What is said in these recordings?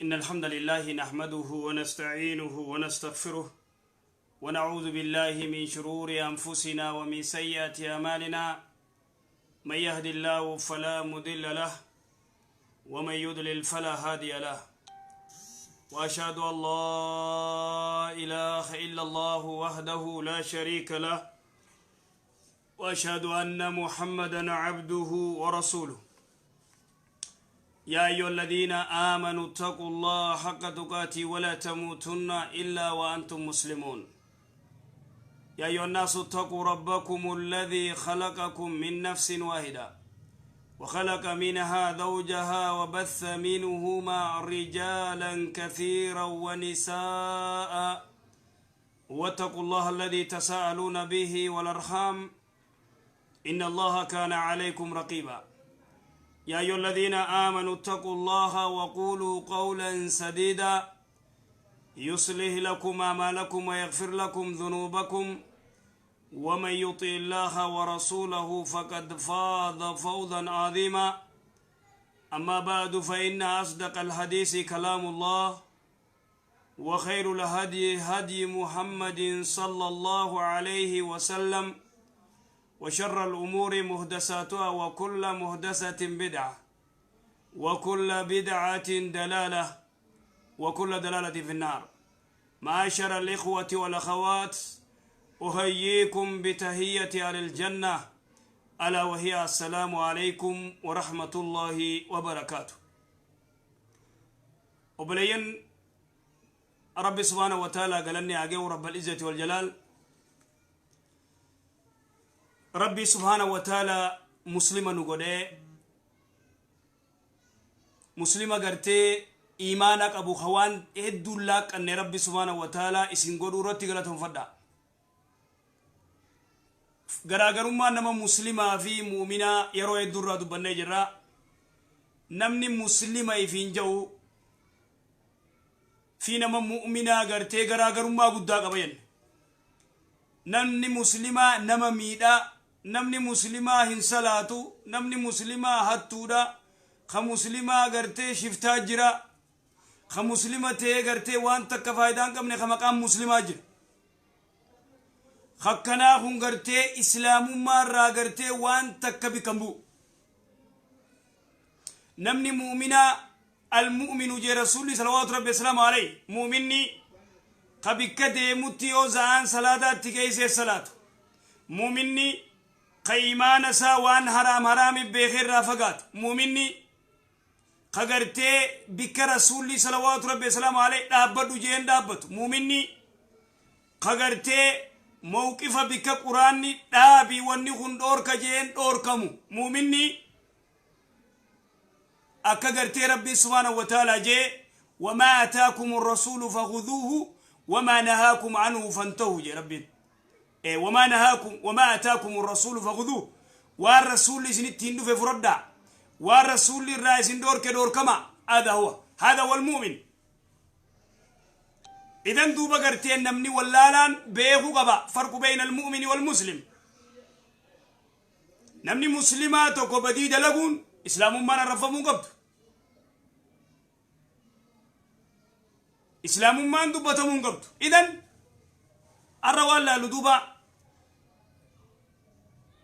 إن الحمد لله نحمده ونستعينه ونستغفره ونعوذ بالله من شرور أنفسنا ومن سيئات أعمالنا. من يهد الله فلا مضل له ومن يضلل فلا هادي له. وأشهد أن لا إله إلا الله وحده لا شريك له وأشهد أن محمدا عبده ورسوله. يا أيها الذين آمنوا اتقوا الله حق تقاته ولا تموتن إلا وأنتم مسلمون. يا أيها الناس اتقوا ربكم الذي خلقكم من نفس واحدة وخلق منها زوجها وبث منهما رجالا كثيرا ونساء واتقوا الله الذي تساءلون به والأرحام إن الله كان عليكم رقيبا. يا أيها الذين آمنوا اتقوا الله وقولوا قولا سديدا يصلح لكم أعمالكم ويغفر لكم ذنوبكم ومن يطع الله ورسوله فقد فاز فوزا عظيما. أما بعد، فإن أصدق الحديث كلام الله وخير الهدي هدي محمد صلى الله عليه وسلم وشر الأمور محدثاتها وكل محدثة بدعة وكل بدعة دلالة وكل دلالة في النار. معاشر الإخوة والأخوات، أحييكم بتحية أهل الجنة، ألا وهي السلام عليكم ورحمة الله وبركاته. وبلين رب سبحانه وتعالى قالني أجو رب العزة والجلال. ربي سبحانه وتعالى مسلما نقوله مسلمة قرتي إيمانك أبو خوان إدو لك أن ربي سبحانه وتعالى إسن قدو رتي قلتهم فدا غراغرما نما مسلمة في مؤمنة يرو إدو رادو بني نمني مسلمة في جو في نما مؤمنة قرتي غراغرما قد قبين. نمني مسلمة نما ميدا، نمني مسلمة هنسلاتو، نمني مسلمة هتودا، خمسلمة غرتي شفتا جرا، خمسلمة تي غرتي وان تك فايدان كمني خمقام مسلمة جرا. خكنا خون غرتي إسلام ما را غرتي وان تك بكمبو. نمني مؤمنة المؤمن جي رسول صلوات ربي السلام عليه مؤمني قبك ديمتي أوزان صلاة تكيس صلاة. مؤمني قيمان سا وان حرام حرام بخير رافقات. مؤمني قغرتي بك رسولي صلوات ربي السلام عليه دابت جين دابت. مؤمني قغرتي موقف بك قراني دابي وني خندور كجين دور كمو. مؤمني أكغرتي ربي سبحانه وتعالى جي وما أتاكم الرسول فخذوه وما نهاكم عنه فانتهوا. يا ربي إيه وما نهاكم وما أتاكم الرسول فخذوه والرسول سنتين في فردا والرسول الرئيس دور كدور كما. هذا هو، هذا هو المؤمن. إذن دوبا قرتين نمني واللالان بيغو قبا فرق بين المؤمن والمسلم. نمني مسلمات وكبديد لقون إسلام ما نرفمون قبض، إسلام ما ندبتمون قبض. إذن الروال لدوبا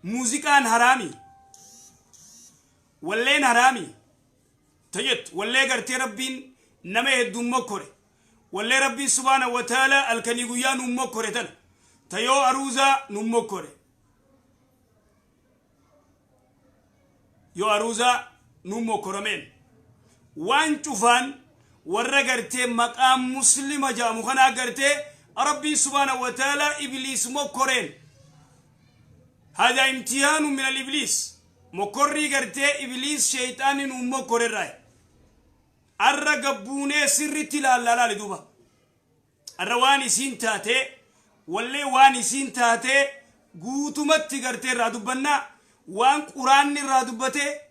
موزيكان حرامي واللين حرامي تجد واللي قرتي ربين نما يدوم مكوري واللي ربي سبحانه وتعالى الكنيغويا نمكوري تل تيو أروزا نمكوري يو أروزا نمكورمين وان شوفان warra gartee maqaa muslima jedhamu kana gartee ربي سبحانه وتعالى إبليس مكرين. هذا امتحان من الإبليس مكري gartee إبليس شيطان مكرر راي الرقبوني سر تلال لا لدوبا الرواني سين تاتي واللي واني سين تاتي قوتمت gartee رادبنا وان قرآن رادبته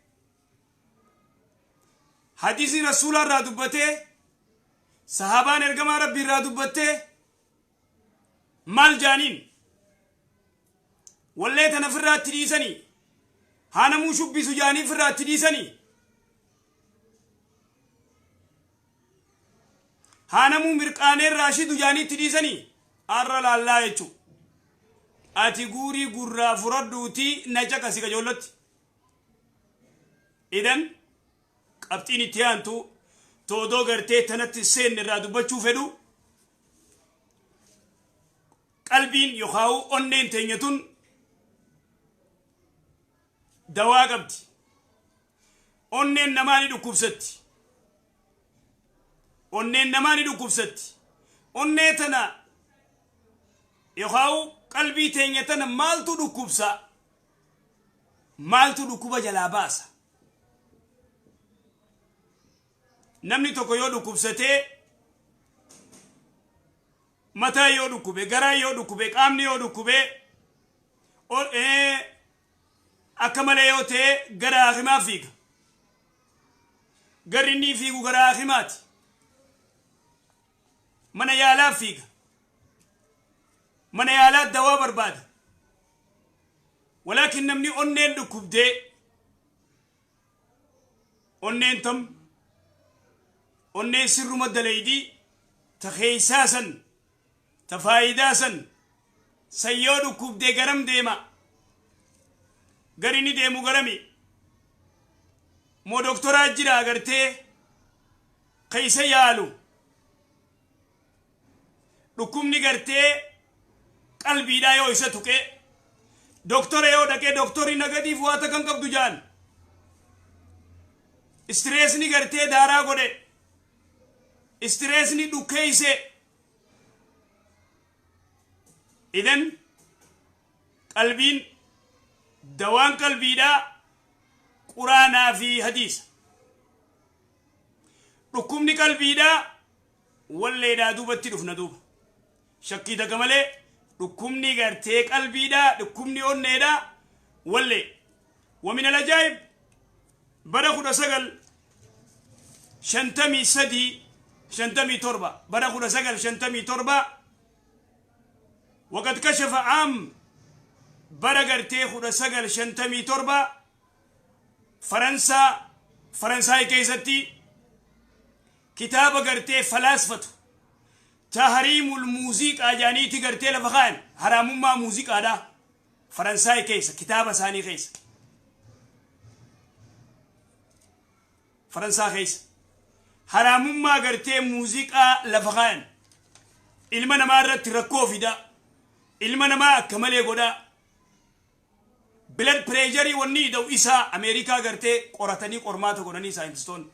حديث رسول الله دبته صحابان ارغما ربي را دبته مال جانين والله تنفرات تريسني هانمو شبي سجاني فرات تريسني. Haa namuu mirqaanee raashidu jaaniitti dhiisanii arra laallaa jechuu. Ati guurii gurraa furadhuutii na caqasi qajoollotti. Idan qabxiin itti aantu toodoo gartee tanatti seenne irraa dubbachuu fedhu, qalbiin yookaan onneen teenya tun dawaa qabdi. Onneen namaa ni dhukkubsatti. Onneen namaa ni dhukkubsatti. Onnee tana yookaan qalbii teenya tana maaltu dhukkubsa? Maaltu dhukkuba jalaa baasa? Namni tokko yoo dhukkubsatee, mataa yoo dhukkube, garaa yoo dhukkube, qaamni yoo dhukkube, akka malee yoo ta'e, gara hakimaa fiiga. Garri inni fiigu gara hakimaati. Mana yaalaa fiiga. Mana yaalaa dawaa barbaada. Walaakin namni onneen dhukkubdee, onneen tam onneen sirruma dalaydii ta keeysaa san, ta faayidaa san san yoo dhukkubdee, garam deema? Gari ni deemu garami? Moo doktoraa jira agartee keeysa yaalu? Dhukkubni gartee qalbiidhaa yoo isa tuqee, doktora yoo dhaqee, doktorri nagadiif waa kan qabdu jaan. Stressni gartee daaraa godhe, stressni dhukkeeyse. Idan qalbiin, dawaan qalbiidhaa Quraanaa fi hadiisa. Dhukkubni qalbiidhaa walleedhaa duubatti dhufna. Duuba shakkii takka malee dhukkubni gartee qalbiidhaa, dhukkubni onneedhaa wallee. ومن العجائب bara 1953, 57, bara 1957, وقد كشف عام bara gartee 1957 Faransaa, Faransaay keessatti kitaaba gartee falaasfatu تحريم الموسيقى jaaniiti gartee lafa kaayan, haraamummaa muuziqaadha. Faransaay keessa, kitaaba isaanii keessa, Faransaa keessa haraamummaa gartee muuziqaa lafa kaayan. Ilma namaa irratti rakkoo fida, ilma namaa akka malee godhaa, blood pressure wanni ida'u isaa Ameerikaa gartee qoratanii, qormaata godhanii saayintistoonni.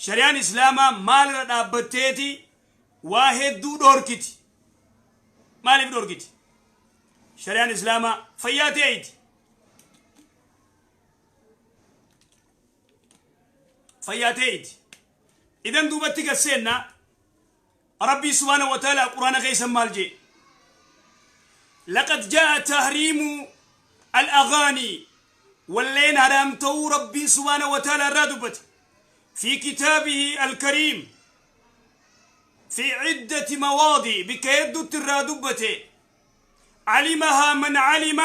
Shari'aan Islaamaa maalirra dhaabbatteeti waa hedduu dhoorkiti? Maaliif dhoorkiti shari'aan Islaamaa? Fayyaa ta'eeti, fayyaa ta'eeti. Idan duubatti gasseenna. Rabbii سبحانه وتعالى quraana keessa maal jee? لقد جاء تحريم الأغاني, walleen haraam ta'uu Rabbii سبحانه وتعالى irraa dubbate, في كتابه الكريم في عدة مواضع, bikka hedduutti irraa dubbate. علمها من علم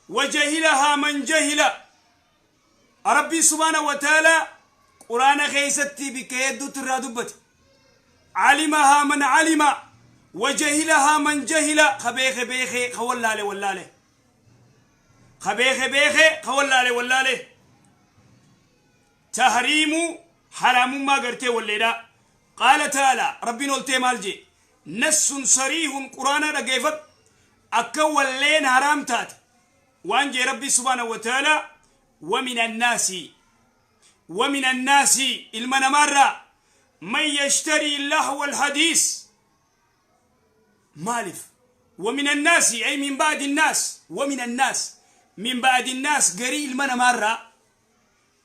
وجهلها من جهل. ربي سبحانه وتعالى quraana keessatti bikka hedduutti irraa dubbate. علمها من علم وجهلها من جهل. Ka beeke beeke, ka wallaale wallaale, ka beeke beeke, ka wallaale wallaale. تحريم haraamummaa gartee walleedha. قال تعالى, Rabbiin oltee maal jee? نص صريح quraana dhageeffadhu akka walleen haraam taate waan jee Rabbi سبحانه وتعالى: ومن الناس, ومن الناس, ilma namaarraa, من يشتري لهو الحديث. Maaliif ومن الناس؟ أي من بعض الناس. ومن الناس، من بعض الناس, garii ilma namaarraa,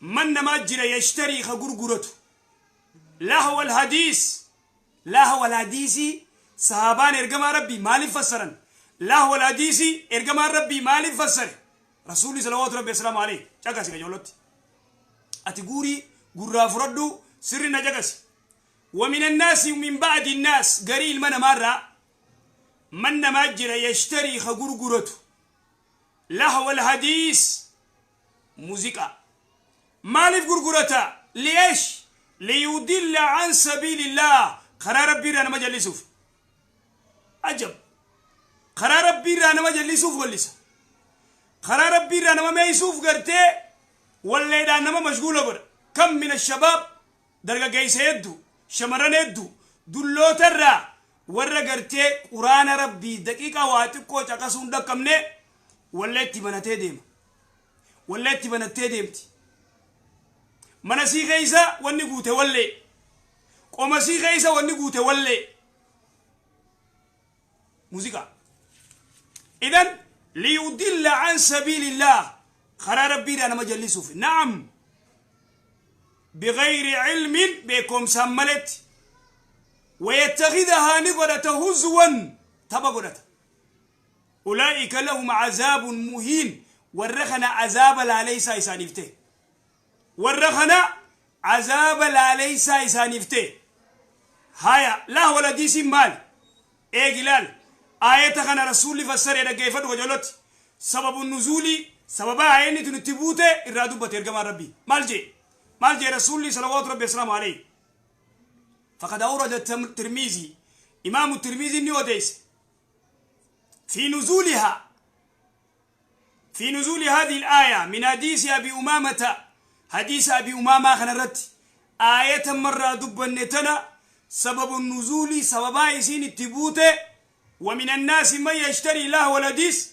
من namaa jira, يشتري ka gurguratu, لهو الحديث. لهو الحديث sahaabaan ergamaa Rabbii maaliif fassaran? لهو الحديث ergamaan Rabbii maaliif fassare? Rasuulli صلوات ربي وسلامه عليه. Caqasi qajoolotti, ati guurii gurraa fudhadhu, sirri na caqasi. ومن الناس، من بعض الناس, garii ilma namaarraa, من namaa jira, يشتري ka gurguratu, لهو الحديث, muuziqaa. Maaliif gurgurata? Li'eesh liyudilla an sabiilillah, karaa Rabbii irraa nama jallisuuf. Ajab! Karaa Rabbii irraa nama jallisuuf wallisa. Karaa Rabbii irraa nama meeysuuf gartee walleedhaan nama mashguula godha. Kam mina shabaab, dargaggeessa hedduu, shamarran hedduu, dulloota irraa warra gartee Quraana Rabbii daqiiqaa waa xiqqoo caqasuu hin dhaqqabne walleetti banatee deema. Walleetti banattee deemti. Mana sii keessa wanni guute wallee. Qoma sii keessa wanni guute wallee. Muuziqaa. Idan liyudilla an sabiilillah, karaa Rabbiirraa nama jallisuuf. Na'am, bigayri ilmin, beekomsaan maletti. Wayattakidahaa, ni godhata, huzwan, tapha godhata. Ulaa'ika lahum azaabun muhiin, warra kana azaaba laaleysaa isaaniif ta'e. Warra kana azaaba laaleysaa isaaniif ta'e. Haya, lahwal hadiisiin maali? Eegi laal, aayata kana Rasuulli fassaree dhaggeeffadhu qajeelotti. Sababu nuzuulii, sababa aayanni tun itti buute irraa dubbate ergamaan Rabbii. Maal jee? Maal jee Rasuulli salawaatu Rabbi wasalaamu alayhi? Faqad awrada Tirmiizii, Imaamu Tirmiiziin ni odeesse. في نزولها، في نزول هذه الآية من حديث أبي أمامة، حديث أبي أمامة خنرت آية مرة دبنتنا سبب النزول، سبب isiin itti buute. ومن الناس من يشتري لهو الحديث،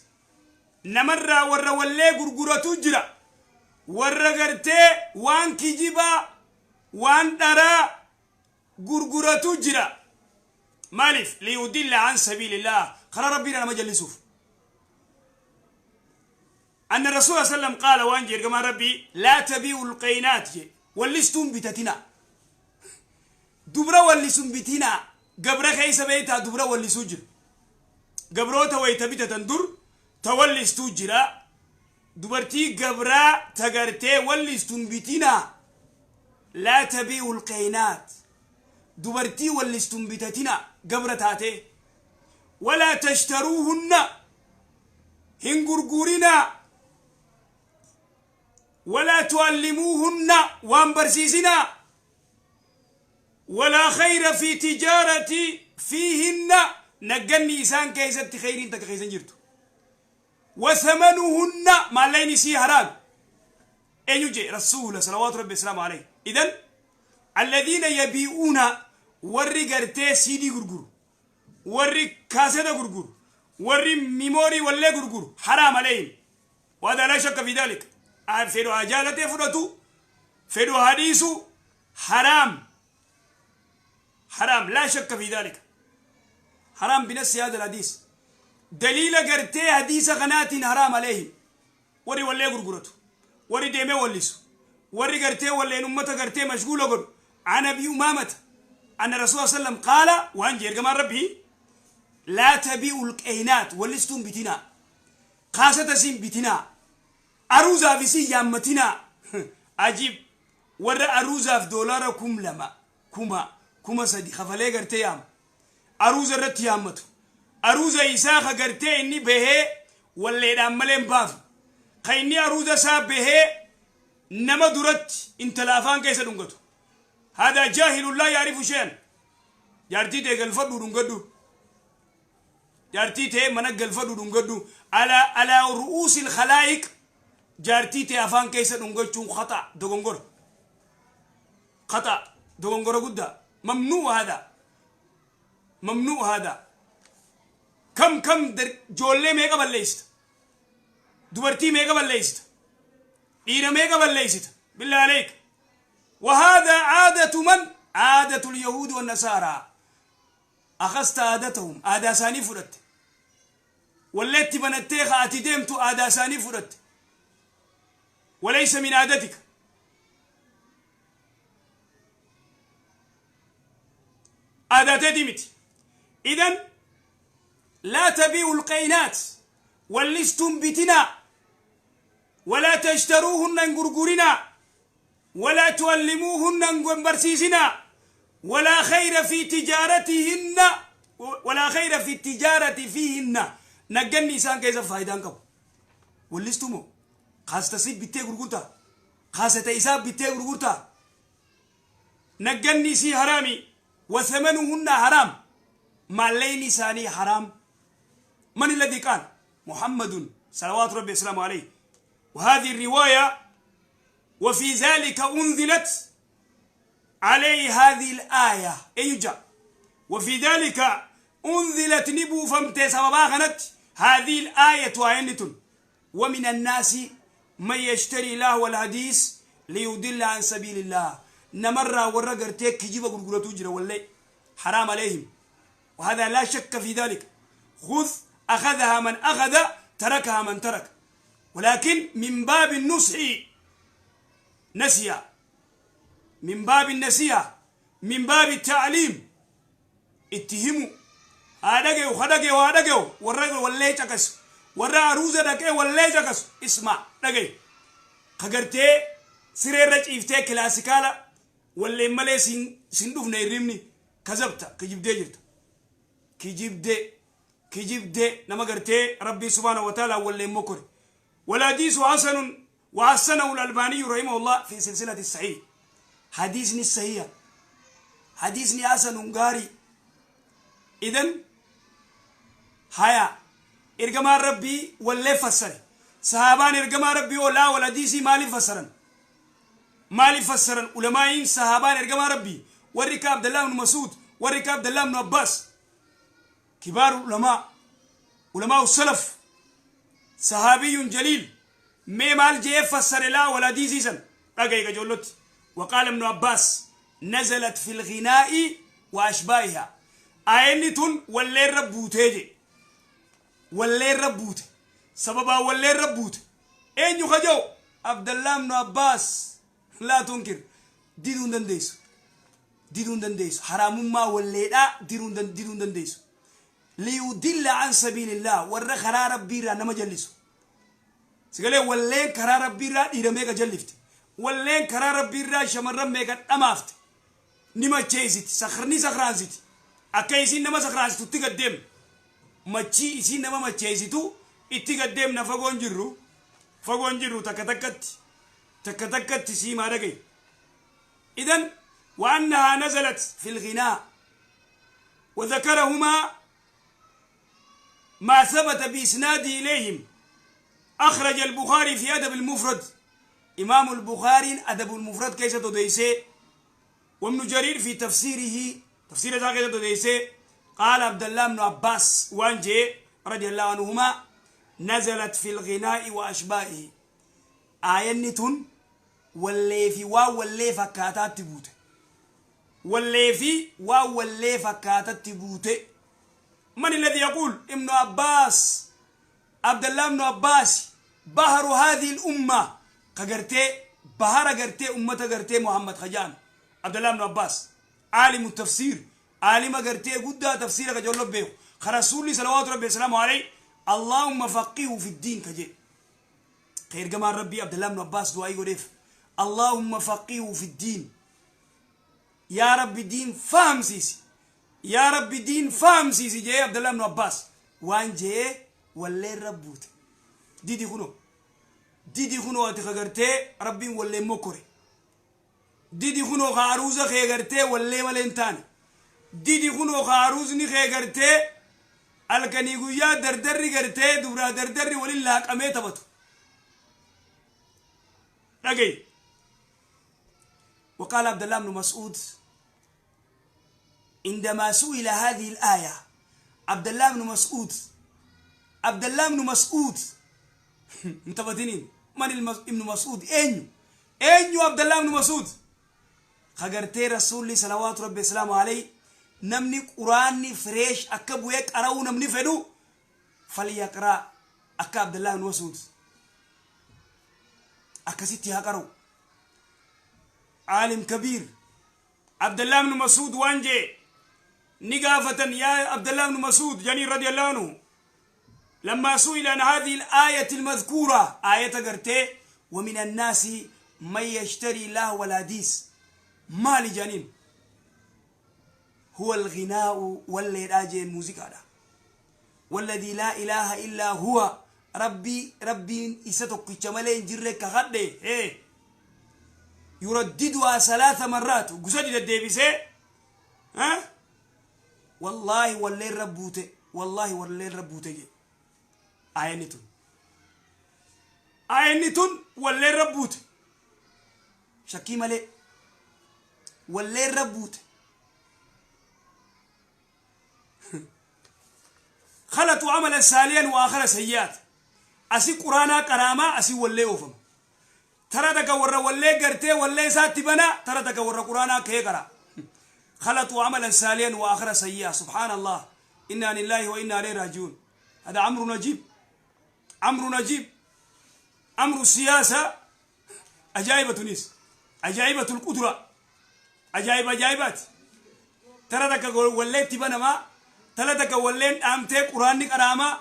namarraa warra wallee gurguratu jira, warra gartee waan kijibaa, waan dharaa gurguratu jira. Maaliif? ليضل عن سبيل الله، karaa Rabbiirraa nama jallisuuf. أن الرسول صلى الله عليه وسلم قال، waan jee ergamaan Rabbii، لا تبيعوا القينات jee, wallistuun bitatina, dubra wallisun bitina. Gabra keessa beeytaa dubra wallisuu jira. Gabroota wayta bitatan dur ta wallistuu jira. Dubartii gabraa tagartee wallistuun bitina. لا تبيعوا القينات، dubartii wallistuun bitatina gabra taate. ولا تشتروهن، hin gurgurinaa. ولا تعلموهن، waan barsiisinaa. ولا خير في تجارة فيهن، nagganni isaan keessatti kheyriin takka keessan jirtu. وثمنهن، maallaqni isii haraam. Eenyu jee? Rasuula salawaatu Rabbi wasalaamu alayhi. إذن الذين يبيعون، warri gartee siidii gurguru, warri kaaseta gurguru, warri memory wallee gurguru, حرام عليهم وهذا لا شك في ذلك. Fedhu haa jaalatee fudhatu, fedhu haa dhiisu, حرام، حرام، لا شك في ذلك، حرام بنص هذا الحديث. دليل gartee hadiisa kanaatiin حرام عليهم. Warri wallee gurguratu, warri deemee wallisu, warri gartee walleen ummata gartee mashguula godhu. عن أبي أمامة أن الرسول صلى الله عليه وسلم قال، waan jee ergamaan Rabbii، لا تبيعوا القينات، wallistuun bitinaa, kaasata siin bitinaa, aruuzaaf isii yaammatinaa. Ajiib! Warra aruuzaaf doolaara 2000, 3000 kafalee gartee yaama, aruuza irratti yaammatu, aruuza isaa ka gartee inni bahee walleedhaan malee hin baafu, ka inni aruuza isaa bahee nama duratti intala afaan keessa dhungatu. هذا جاهل لا يعرف شيئا. Jaartii ta'e galfadhu dhungadhu, jaartii ta'e mana galfadhu dhungadhu. على رؤوس الخلائق jaartii ta'e afaan keessa dhungachuun خطأ, dogongora, خطأ, dogongora guddaa. ممنوع هذا، ممنوع هذا. Kam kam ijoollee meeqa balleessita? Dubartii meeqa balleessita? Dhiira meeqa balleessita? بالله عليك. وهذا عادة من؟ عادة اليهود والنصارى. أخذت عادتهم, aadaa isaanii fudhatte. Walleetti banattee ati deemtu aadaa isaanii fudhatte. وليس من عادتك. Aadaa teetii miti. إذن لا تبيعوا القينات، wallistuun bitinaa. ولا تشتروهن، hin gurgurinaa. ولا تعلموهن، hin barsiisinaa. ولا خير في تجارتهن، ولا خير في التجارة فيهن، nagganni isaan keessa faayidaan qabu. Wallistumo kaasata si bittee gurgurtaa, kaasata isaa bittee gurgurtaa. Nagganni isii haraami. وثمنهن حرام. مالين ثاني حرام. من الذي قال؟ محمد صلوات ربي وسلامه عليه. وهذه الرواية وفي ذلك أنزلت عليه هذه الآية. أيجا وفي ذلك أنزلت نبو فمتي سببا غنت هذه الآية عينة. ومن الناس من يشتري له الحديث ليضل عن سبيل الله. نمر ورقرتك كجيب غرغرتو جرا والله حرام عليهم، وهذا لا شك في ذلك. خذ أخذها من أخذ، تركها من ترك. ولكن من باب النصح نسي، من باب النسيئة، من باب التعليم. اتهموا هذا وخدقه وهذا والرجل والله جكس ورا عروسة دقه والله جكس. اسمع دقه خجرته سرير رج إفتة كلاسيكالا واللي ملي سندوف نيرمني كذبت كجيب دي جرت كجيب دي كجيب دي نما قرته ربي سبحانه وتعالى واللي مكر. والحديث حسن وحسنه الألباني رحمه الله في سلسلة الصحيح. حديثني الصحيح، حديثني حسن غاري. إذن هيا إرجما ربي واللي فسر صحابان إرجما ربي ولا والحديث مالي فسرن مالي فسرن علماء صحابان إرجما ربي وريك عبد الله بن مسعود وريك عبد الله بن عباس كبار العلماء علماء السلف صحابي جليل مي مال جي فسر لا ولا ديزيزن رجع جولت. وقال ابن عباس نزلت في الغناء وأشباهها. آينتون واللي ربوته واللي ربوته سببا واللي ربوته أين يخجو عبد الله بن عباس لا تنكر ديدون دنديس ديدون دنديس حرام ما واللي لا ديدون ديدون دنديس ليدل عن سبيل الله ورا خرا ربي را نما جلسو سقالي واللين كرا ربي را إيرا ميغا جلفت واللين كرا ربي را شمرا ميغا أمافت نما تشيزت سخرني سخرانزت أكايسين نما سخرانزتو تقدم ما تشيزين نما ما تشيزتو اتقدم نفقون جرو فقون جرو تكتكت تكتكت سيما رقي. إذن وأنها نزلت في الغناء وذكرهما ما ثبت بإسناده إليهم. أخرج البخاري في أدب المفرد، إمام البخاري أدب المفرد كيس تديسي، وابن جرير في تفسيره تفسير ذاك تديسي قال عبد الله بن عباس وانجي رضي الله عنهما نزلت في الغناء وأشباهه. آية واللي في واو واللي فكاتات تبوت واللي في واو واللي فكاتات تبوت. من الذي يقول؟ ابن عباس عبد الله بن عباس بحر هذه الأمة قرتي بحر قرتي أمة قرتي محمد خجان. عبد الله بن عباس عالم التفسير عالم قرتي قد تفسير كجول به خرسولي صلوات ربي وسلامه عليه اللهم فقهه في الدين كجي خير جمال ربي عبد الله بن عباس دعاء يقولف اللهم فقهه في الدين يا رب دين فهم سيسي يا رب دين فهم سيسي جاي عبد الله بن عباس وان جاي واللي ربوت ديدي خنو ديدي خنو اتخغرتي ربي واللي مكري ديدي خنو خاروزه خيغرتي واللي ملنتان ديدي خنو خاروزني خيغرتي الكني غيا دردري غرتي دورا دردري ولله قمي تبتو رجي. وقال عبد الله بن مسعود عندما سئل هذه الآية عبد الله بن مسعود عبد الله بن مسعود انتبهتنين من ابن مسعود انيو انيو عبد الله بن مسعود خجرتي رسول صلوات ربي وسلامه عليه نمني قراني فريش اكبو يقراو نمني فدو فليقرا اك عبد الله بن مسعود اكسيتي هقرو عالم كبير عبد الله بن مسعود وانجي نقافة يا عبد الله بن مسعود جني رضي الله عنه لما سئل عن هذه الآية المذكورة آية قرتي ومن الناس من يشتري الله والحديث ما لجنين هو الغناء واللي راجع الموسيقى والذي لا إله إلا هو ربي ربي إستوك كمالين جرك كغدي. Yuraddiduhaa salaasa marraat gusa deddeebisee, wallaahi walleerra buute, wallaahi walleerra buute jedhe. Aayanni tun, aayanni tun walleerra buute, shakkii malee walleerra buute. خلطوا عملا ساليا واخر سيئات. اسي قرانا قراما، اسي ولي اوفم. ترى دك ورا ولي غرتي ولي ساتي بنا، ترى دك ورا قرانا كي قرا. خلطوا عملا ساليا واخر سيئة. سبحان الله، انا لله وانا اليه راجعون. هذا امر نجيب، امر نجيب، امر السياسه. عجائب تونس، عجائبة القدرة، عجائب عجائبات. ترى دك ولي تبنا ما ترى دك ولين امتي قران قراما.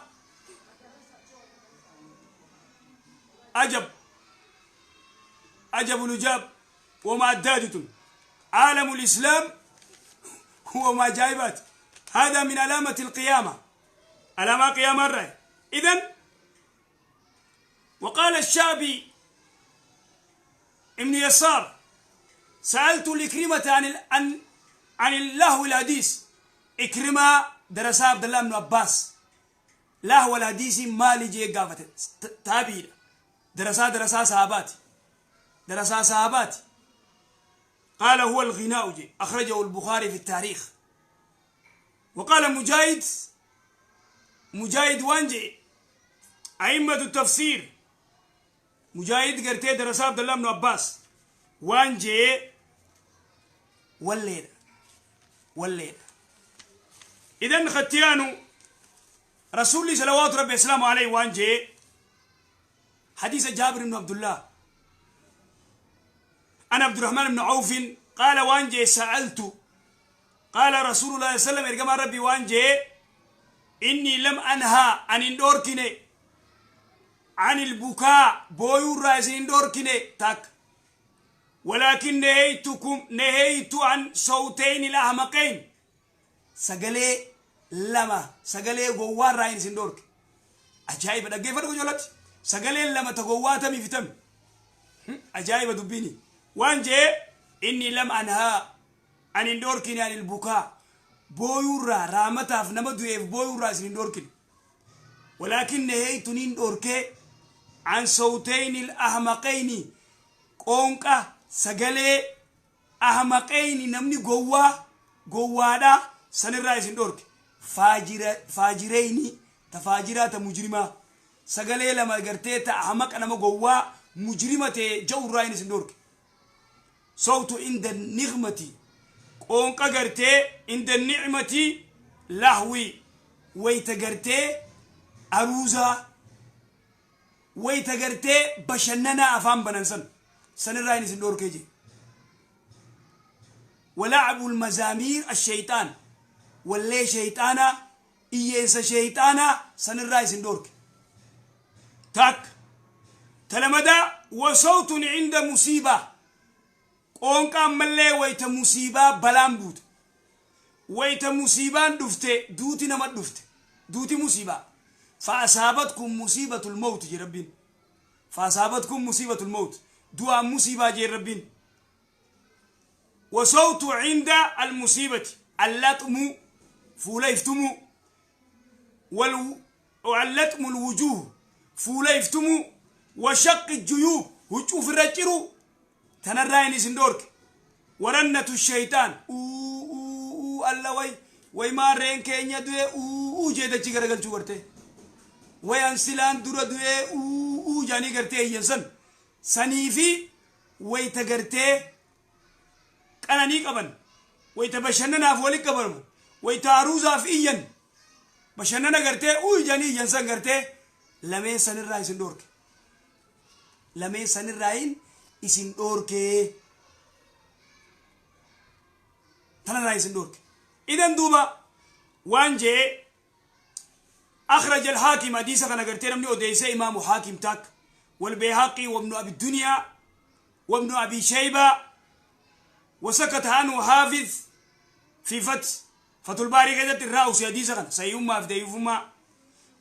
عجب عجب الوجاب وما دادة عالم الإسلام هو ما جايبات. هذا من علامة القيامة، علامة قيامة الرأي. إذن وقال الشعبي ابن يسار: سألت لكريمة عن اللهو الحديث. إكرمة درس عبد الله بن عباس لهو الحديث مالي جي قافت تابير درسا صحابات، درسا صحابات. قال: هو الغناء جي. أخرجه البخاري في التاريخ. وقال مجاهد، مجاهد وانجي أئمة التفسير، مجاهد قرتي درس عبد الله بن عباس وانجي والليل والليل. إذن ختيانو رسول صلوات ربي السلام عليه وانجي حديث جابر بن عبد الله أنا عبد الرحمن بن عوف قال وانجي سألت قال رسول الله صلى الله عليه وسلم ربي وانجي إني لم أنهى عن اندوركني عن البكاء بويور رايس اندوركني تاك، ولكن نهيتكم نهيت عن صوتين الأحمقين. سقلي لما سقلي غوار رايس اندورك. عجائب دقيفة جولت سقلي لما تغواتا مفتم. عجائب دبيني وانجي إني لم أنهى عن اندوركني عن البكاء بويورا رامتا في نمدو إف بويورا سندوركني، ولكن نهيتني اندوركي عن صوتين الأحمقين. قونقا سقلي أحمقين نمني قوا قوادا سنرايس اندورك فاجر فاجرين تفاجرات مجرمة. سقلي لما قرتي أحمق أنا قوا مجرمة جو راين سندورك. صوت عند النغمة قونقا قرتي عند النعمة لهوي ويتقرتي أروزا ويتقرتي بشننا أفهم بننسن سنراين سندور كيجي. ولعب المزامير الشيطان واللي شيطانا إيسا شيطانا سنراين سندورك تاك تلمدا. وصوت عند مصيبة قونقا ملي ويت مصيبة بلان بوت ويت مصيبة دفته دوتي نمت دفته دوتي مصيبة. فأصابتكم مصيبة الموت جي ربين، فأصابتكم مصيبة الموت دعاء مصيبة جي ربين. وصوت عند المصيبة اللطم فوليفتم واللطم الوجوه فوليفتم وشق الجيوب وشوف الرجل تنرايني سندورك. ورنة الشيطان أو أو أو الله وي وي ما رين كينيا دوي أو أو جيدا چيغرغل چوغرتي وي انسلان دورا دوي أو أو جاني غرتي ينسن سنيفي وي تغرتي قناني قبن وي تبشننا فولي قبن وي تاروزا فيين بشننا غرتي أو جاني ينسن غرتي لمن سنراي سندورك لمن سنراين isin dhorkee tanarraa isin dhorke. إذن دوبا وانجي أخرج الحاكم حديثا كان غرتي نمني أوديسة إمام حاكم تاك والبيهقي وابن أبي الدنيا وابن أبي شيبة وسكت عنه حافظ في فتح الباري كذا الرأس حديثا كان سيوما في ديفما،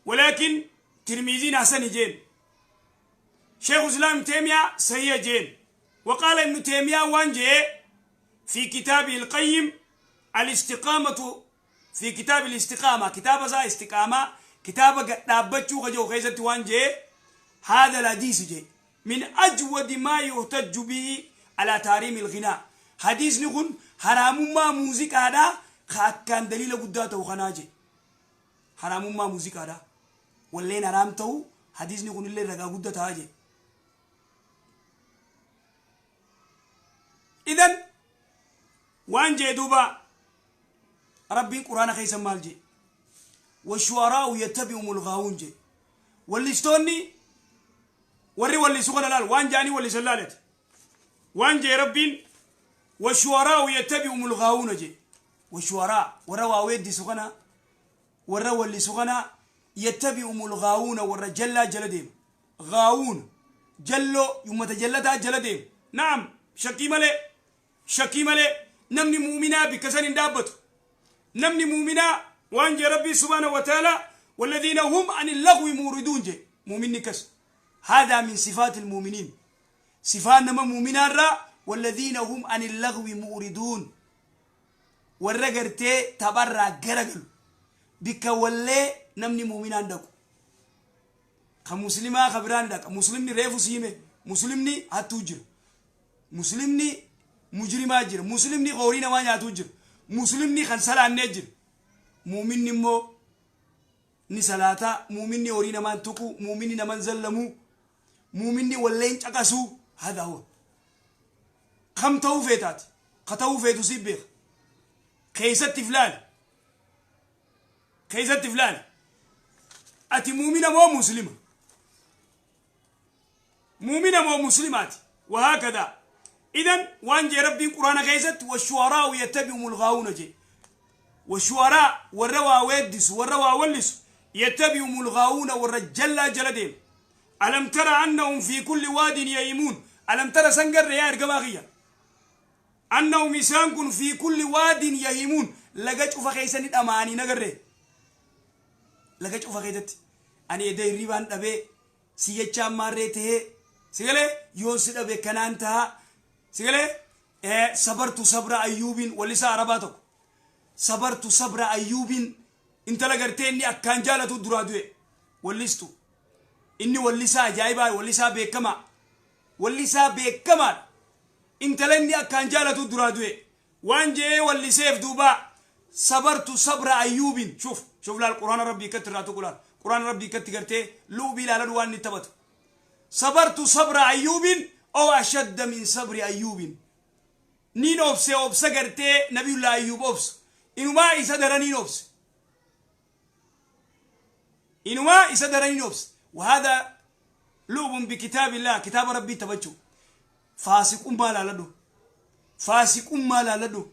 ولكن ترمذي حسن جين، شيخ الإسلام تيمية سيئ جين، وقال ابن تيمية وانجي في كتابه القيم الاستقامة، في كتاب الاستقامة، كتاب ذا استقامة، كتاب دابتشو خجو خيزت وانجي هذا الحديث جي من أجود ما يحتج به على تحريم الغناء. حديث نقول حرام ما موزيك هذا كان دليل قداته وخناجي حرام ما موزيك هذا ولين حرام تو حديث نقول اللي رجع قدته هاجي. إذن وانجي دوبا ربي قرآن خيسا مالجي والشعراء يتبعهم الغاوون جي واللي وري واللي سخن لال وانجاني واللي سلالت وانجي ربين والشعراء يتبعهم الغاوون جي والشعراء وروا ويدي سخنا وروا اللي سخنا يتبعهم الغاوون والرجل جلدهم غاوون جلو يوم تجلتها جلدهم. نعم شكي ملي شكي ملي نمني مؤمنا بكسن دابته نمني مؤمنا وانجي ربي سبحانه وتعالى والذين هم عن اللغو موردون جي مؤمن كس. هذا من صفات المؤمنين، صفات نما مؤمنا را والذين هم عن اللغو موردون ورغرتي تبرع غرغل بك ولي نمني مؤمنا دكو كمسلما خبران دك مسلمني ريفو سيمه مسلمني هتوجر مسلمني مجرما جر مسلمني غورينا ما نياتوجر مسلمني خنسلا نجر مؤمن مو ni salata mu'minni horii namaan tuqu mu'minni naman zallamu mu'minni walleen caqasu hada huwa kam ta'uu feetaati ka ta'uu feetu si beeka keessatti filaali keessatti filaali ati mu'mina moo muslima mu'mina moo muslimaati وهكذا. إذن وان جي ربي قرآن كيست والشعراء يتبعهم الغاوون جي والشعراء والروا ويدس والروا ولس يتبعهم الغاوون والرجل جلدهم. ألم ترى أنهم في كل واد يهيمون؟ ألم ترى سنجر يا إرجماغية أنهم يسانكن في كل واد يهيمون. لقد أفخيسن الأماني نجري لقد أفخيدت أنا يدي ريبان أبي سيجا مرته سيجلي يونس أبي كنانتها سيجلي صبرت صبر أيوب وليس عرباتك صبرت صبر أيوب انت لقرتيني أكان جالتو درادوي ولستو إني ولسا جايبا ولسا بكما ولسا بكما انت لني أكان جالتو درادوي وانجي ولسيف دوبا صبرت صبر أيوب. شوف شوف لا القرآن ربي كتر لا تقول القرآن ربي كتر لو بلا لدوان نتبت صبرت صبر أيوب أو أشد من صبر أيوب. نين أوبس أوبس قرتي نبي الله أيوب أوبس إنه ما يصدر نين أوبس إنه ما يصدر نين أوبس. وهذا لعب بكتاب الله كتاب ربي تبجو فاسق ما لا لدو فاسق ما لا لدو.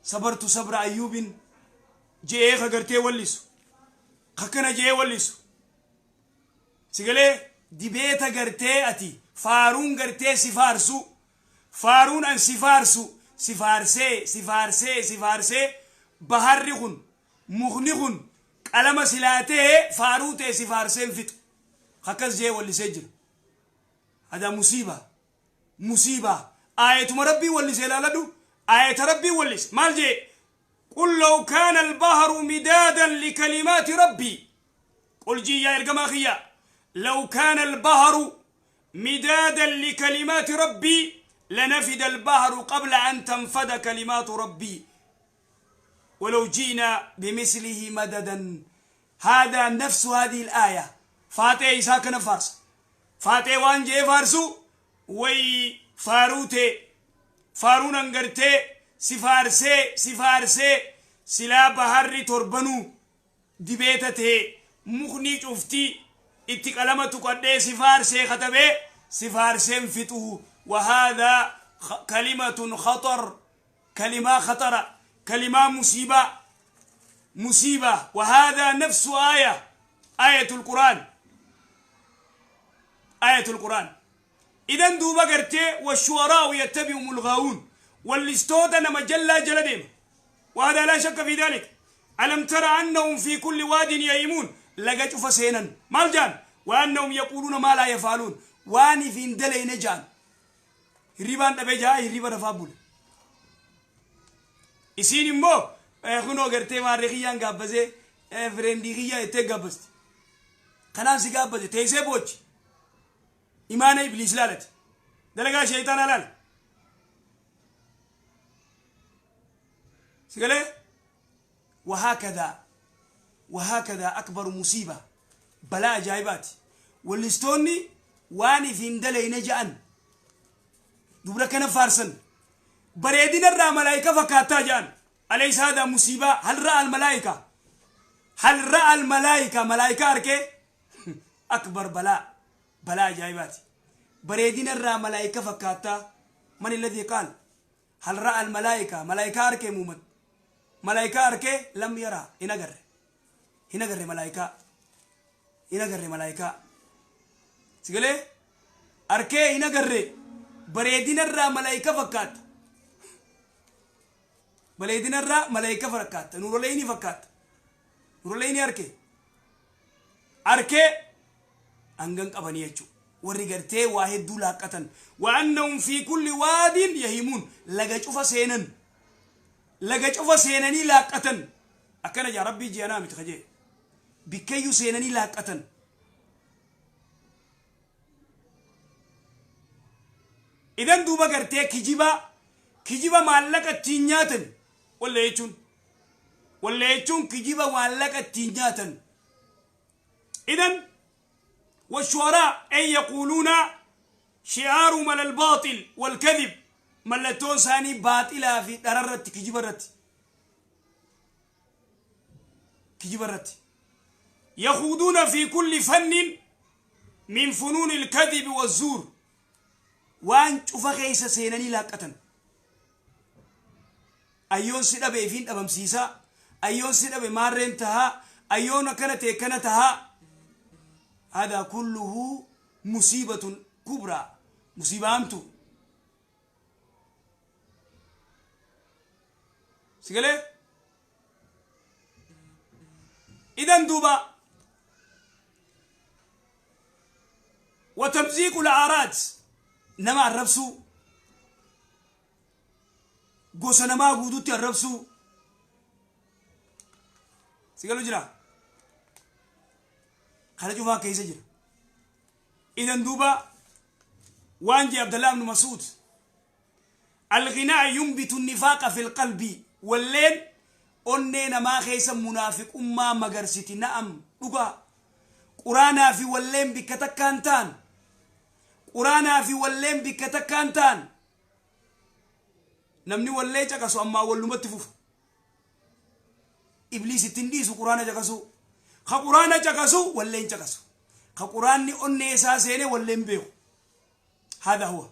صبرت صبر أيوب جئ خقرتي وليسو خكنا جئ وليسو سيقلي دبيتا قرتي أتي فارون قرتي سفارسو فارون أن سفارسو سفارسي سفارسي سفارسي بحرخن مغنخن قلم سلاته فاروته سفارسين فت خكز جي واللي سجل. هذا مصيبة مصيبة. آية ربي واللي سلالدو آية ربي واللي مال جي قل لو كان البحر مدادا لكلمات ربي. قل جي يا إرقماخية لو كان البحر مدادا لكلمات ربي لنفد البحر قبل أن تنفد كلمات ربي ولو جئنا بمثله مددا. هذا نفس هذه الآية فاتي إساكنا فارس فاتي وانجي فارسو وي فاروتي فارون انقرتي سفارسي سفارسي سلا بحر تربنو دبيتتي مخني شفتي اتقلمت قد سفارسي ختبي سفارسين فتوه. وهذا كلمة خطر كلمة خطرة كلمة مصيبة مصيبة. وهذا نفس آية آية القرآن آية القرآن. إذن دوبا قرتي والشعراء يتبعهم الغاوون واللستوتا مجلة جلدهم وهذا لا شك في ذلك. ألم ترى أنهم في كل واد يهيمون لقد فسينا مالجان وأنهم يقولون ما لا يفعلون. Waan if hin daleyne ja'an. Hirribaan dhabe ja'a, hirriba rafaa bule. Isiin immoo kunoo gartee maarree kiyyaan gaabbasee, friendii kiyyaa jettee gaabbasti. Kanaaf si gaabbate teessee boochi. Imaana ibliis laalati. Dalagaa sheeyxaanaa laala. Si galee? وهكذا وهكذا أكبر مصيبة, balaa ajaa'ibaati. Wallistoonni waan if hin dalayne ja'an, dubra kana faarsan, bareedina irraa malaayika fakkaattaa ja'an. أليس هذا مصيبة؟ هل رأى الملائكة؟ هل رأى الملائكة؟ ملائكة arkee? أكبر بلاء, balaa ajaa'ibaati. Bareedina irraa malaayika fakkaattaa. من الذي قال؟ هل رأى الملائكة؟ ملائكة arkee Muhammad? Malaayika arkee? لم يرى. Hin agarre, hin agarre malaayikaa, hin agarre malaayikaa. Sigalee arkee? Hin agarre. Bareedina irraa malaayika fakkaata, bareedina irraa malaayika fakkaata, nuuroleyni fakkaata. Nuuroleyni arkee? Arkee hangan qabanii jechuudha. Warri gartee waa hedduu laaqqatan, وأنهم في كل واد يهيمون, laga cufa seenan, laga cufa seenanii laaqqatan. Akkana jaa Rabbii ji'anaa miti kajee bikkayyuu seenanii laaqqatan. Idan duuba gartee kijiba, kijiba maallaqa ittiin nyaatan walla jechuun, walla jechuun kijiba maallaqa ittiin nyaatan. Idan والشعراء أن يقولون شعارهم على الباطل والكذب. Mallattoon isaanii baaxilaa fi dhararratti, kijibarratti, kijibarratti. يخوضون في كل فن من فنون الكذب والزور. Waan cufa keessa seenanii laaqqatan. Ayyoon si dhabe ifiin dhabamsiisaa, ayyoon si dhabe maarreen tahaa, ayyoon akkana ta'e kana tahaa. هذا كله مصيبة كبرى, مصيبة hamtu. Sigalee? Idan duuba وتمزيق الأعراض, nama arrabsuu, gosa namaa guututti arrabsuu. Sigalu jira? Kana cufaa keessa jira. Idan duuba waan jee Abdallah ibnu Mas'ud: الغناء ينبت النفاق في القلب. Walleen onnee namaa keessa munaafiqummaa magarsiti. نعم, dhugaa. Quraanaa fi walleen bikka takkaan ta'an, quraanaa fi walleen bikka takkaan ta'an. Namni wallee caqasu ammaa wallumatti fufa. Ibliis ittiin dhiisu quraana caqasu. Ka quraana caqasu walleen caqasu, ka quraanni onnee isaa seene walleen beeku. هذا هو.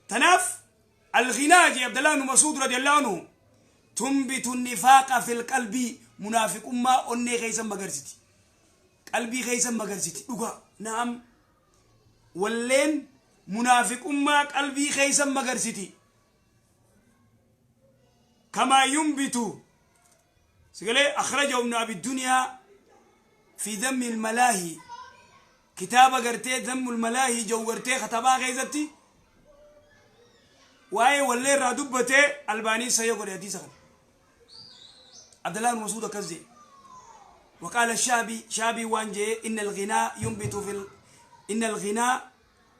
Tanaaf الغناء, jee Abdallah ibn Mas'ud رضي الله عنه, تنبت النفاق في القلب. Munaafiqummaa onnee keessa magarsiti, qalbii keessa magarsiti. Dhuga, نعم. Walleen munaafiqummaa qalbii keessa magarsiti. كما ينبت, sigalee? أخرجه ابن أبي الدنيا في ذم الملاهي. Kitaaba gartee ذم الملاهي jau gartee katabaa keessatti waa'ee wallee irraa dubbatee, Albaanii sayya godhe hadiisa kana. Abdallah ibn Mas'ud akkas jedhe. وقال الشعبي, شعبي waan jee: إن الغناء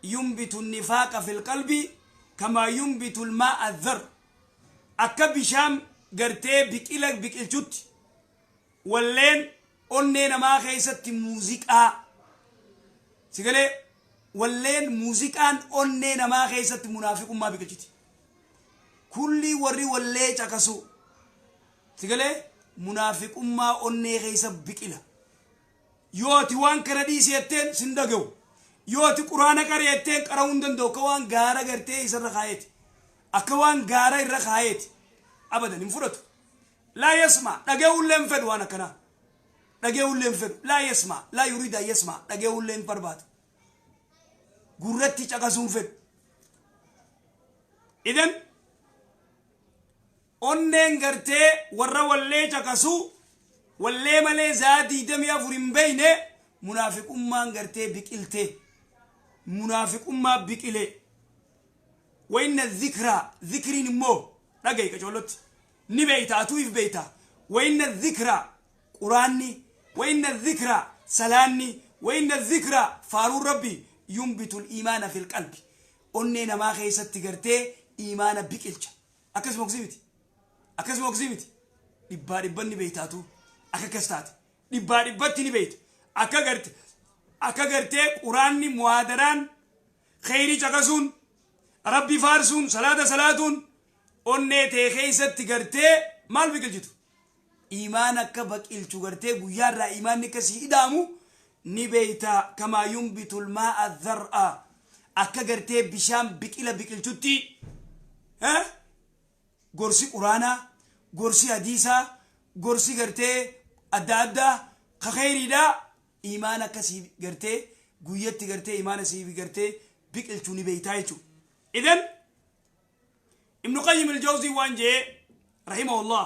ينبت النفاق في القلب كما ينبت الماء الذر. Akka bishaan gartee biqila biqilchutti walleen onnee namaa keessatti, muuziqaa, sigalee, walleen muuziqaan onnee namaa keessatti munaafiqummaa biqilchiti. Kulli warri wallee caqasu, sigalee, munaafiqummaa onnee keessa biqila. Yoo ati waan kana dhiisi jetteen sin dhaga'u. Yoo ati quraana qara jetteen qara'uu hin danda'u. Akka waan gaara gartee isarra kaayeeti, akka waan gaara irra kaayeeti, abadan hin fudhatu. لا يسمع, dhaga'uullee hin fedhu. Waan akkanaa dhaga'uullee hin fedhu. لا يسمع, لا يريد أن يسمع. Dhaga'uullee hin barbaadu, gurratti caqasuu hin fedhu. Idan onneen gartee warra wallee caqasuu, wallee malee zaa 24 hin beyne, munaafiqummaan gartee biqiltee. Munaafiqummaa biqilee. Wayna dhikraa dhikriin immoo dhaga'i qacoollotti ni beeyta, atuu if beeyta. Wayna dhikraa quraanni, wayna dhikraa salaanni, wayna dhikraa faaruun rabbi yunbitul iimaana fil qalbi, onnee namaa keessatti gartee iimaana biqilcha. Akkasuma oksii miti, akkasuma oksii miti. Dhibbaa dhibban ni beeyta, atuu akka akkas taate dhibbaa dhibbatti ni beeyta. Akka garte akka gartee quraanni, muhaadaraan kheyrii caqasuun, rabbi faarsuun, salaata salaatuun onnee tee keessatti gartee maal biqilchitu? Iimaan akka baqilchu gartee guyyaarraa iimaanni akka sii ida'amu ni beeyta. Kamaa yunbitul maa'a dhar'a, akka gartee bishaan biqila biqilchutti gorsi quraanaa, gorsi hadiisaa, gorsi gartee adda addaa ka kheyriidhaa iimaan akka sii gartee guyyatti gartee iimaana sii gartee biqilchuu ni beeytaa jechuudha. Idan Ibnu Qayyim al-Jawzii waan jee rahimahullah,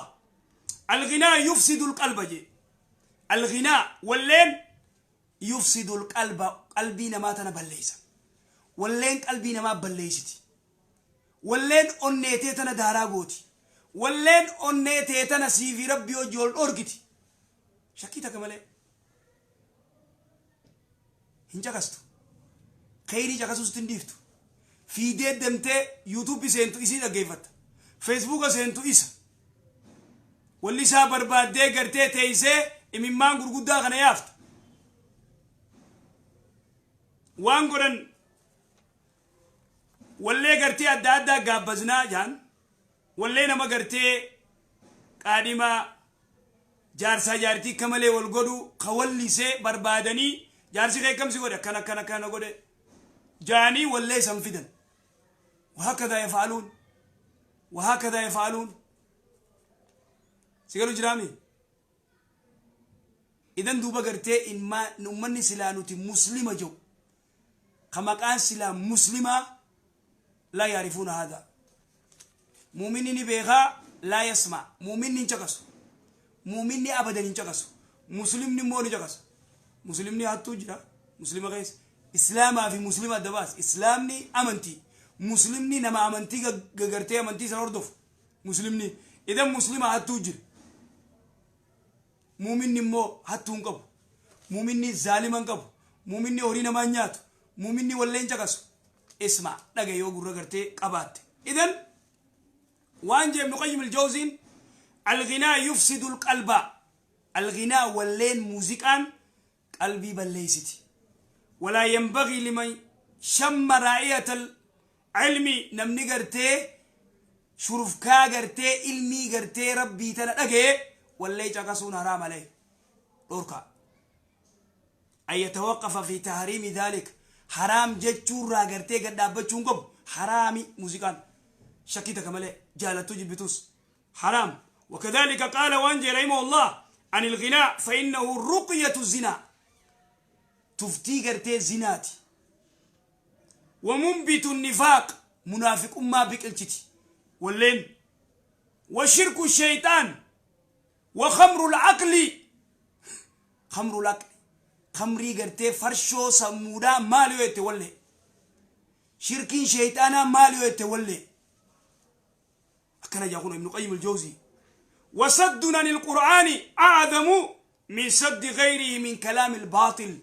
alghinaa yufsidu alqalba jee. Alghinaa walleen yufsidu alqalba, qalbii namaa tana balleeysa. Walleen qalbii namaa balleeysiti. Walleen onneetee tana daaraa gooti. Walleen onnee tee tana siifi rabbii hojii ol dhoorgiti. Shakkii takka malee. Hin caqastu. Kheyrii caqasuus hin dhiiftu. Fiidee demtee yuutuubii seentu isii dhaggeeffatta. Feesbuuka seentu isa. Walli isaa barbaaddee gartee teeysee imimmaan gurguddaa kana yaafta. Waan godhan wallee gartee adda addaa gaabbaznaa jaan, wallee nama gartee qaadhimaa jaarsaa jaartii akka malee wal godhu ka wallisee barbaadanii, jaarsi kee akkamsi godhe, akkana akkana akkana godhe jaanii wallee san fidan. Wahakkadaa yafaaluun, wahakkadaa yafaaluun. Si galu jiraami? Idan duuba gartee ummanni silaa nuti muslima jedhu, ka maqaan silaa muslimaa, laa yaarifuuna haadha. Muuminni ni beekaa, laa yasma, muuminni hin caqasu, muuminni abadan hin caqasu. Muslimni immoo ni caqasa. Muslimni hattuu jira muslima keessa. Islaamaa fi muslima adda baas. Islaamni amantii, muslimni nama amantii gagartee amantii san hordofu muslimni. Idan muslima hattuu jira. Muuminni immoo hattuu hin qabu. Muuminni zaalima hin qabu. Muuminni horii namaa hin nyaatu. Muuminni wallee hin caqasu. Isma dhaga yoo gurra gartee qabaatte. Idan waan jee Ibnu Qayyim al-Jawziin, alghinaa yufsidu alqalba, alghinaa walleen muuziqaan qalbii balleeysiti. Walaa yanbagii liman shamma raa'iyata ilmi, namni gartee shurufkaa gartee ilmii gartee rabbii tana dhagaye wallee caqasuun haraam alayhi, dhorkaa, an yatawaqqafa fi tahriimi dhalik, haraam jechuurraa gartee gad dhaabbachuu hin qabu. Haraami muuziqaan shakkii takka malee, jaalattuu jibbitus haraam. وكذلك قال وانجي رحمه الله عن الغناء فإنه رقية الزنا، تفتي قرتي زناتي، ومنبت النفاق، منافق ما بقلتي واللين، وشرك الشيطان، وخمر العقل. خمر العقل خمري قرتي فرشو سمودا مالي يتولي، شركين شيطانا مالي يتولي. أكن يقول ابن قيم الجوزي: وصد عن القرآن أعظم من صد غيره من كلام الباطل.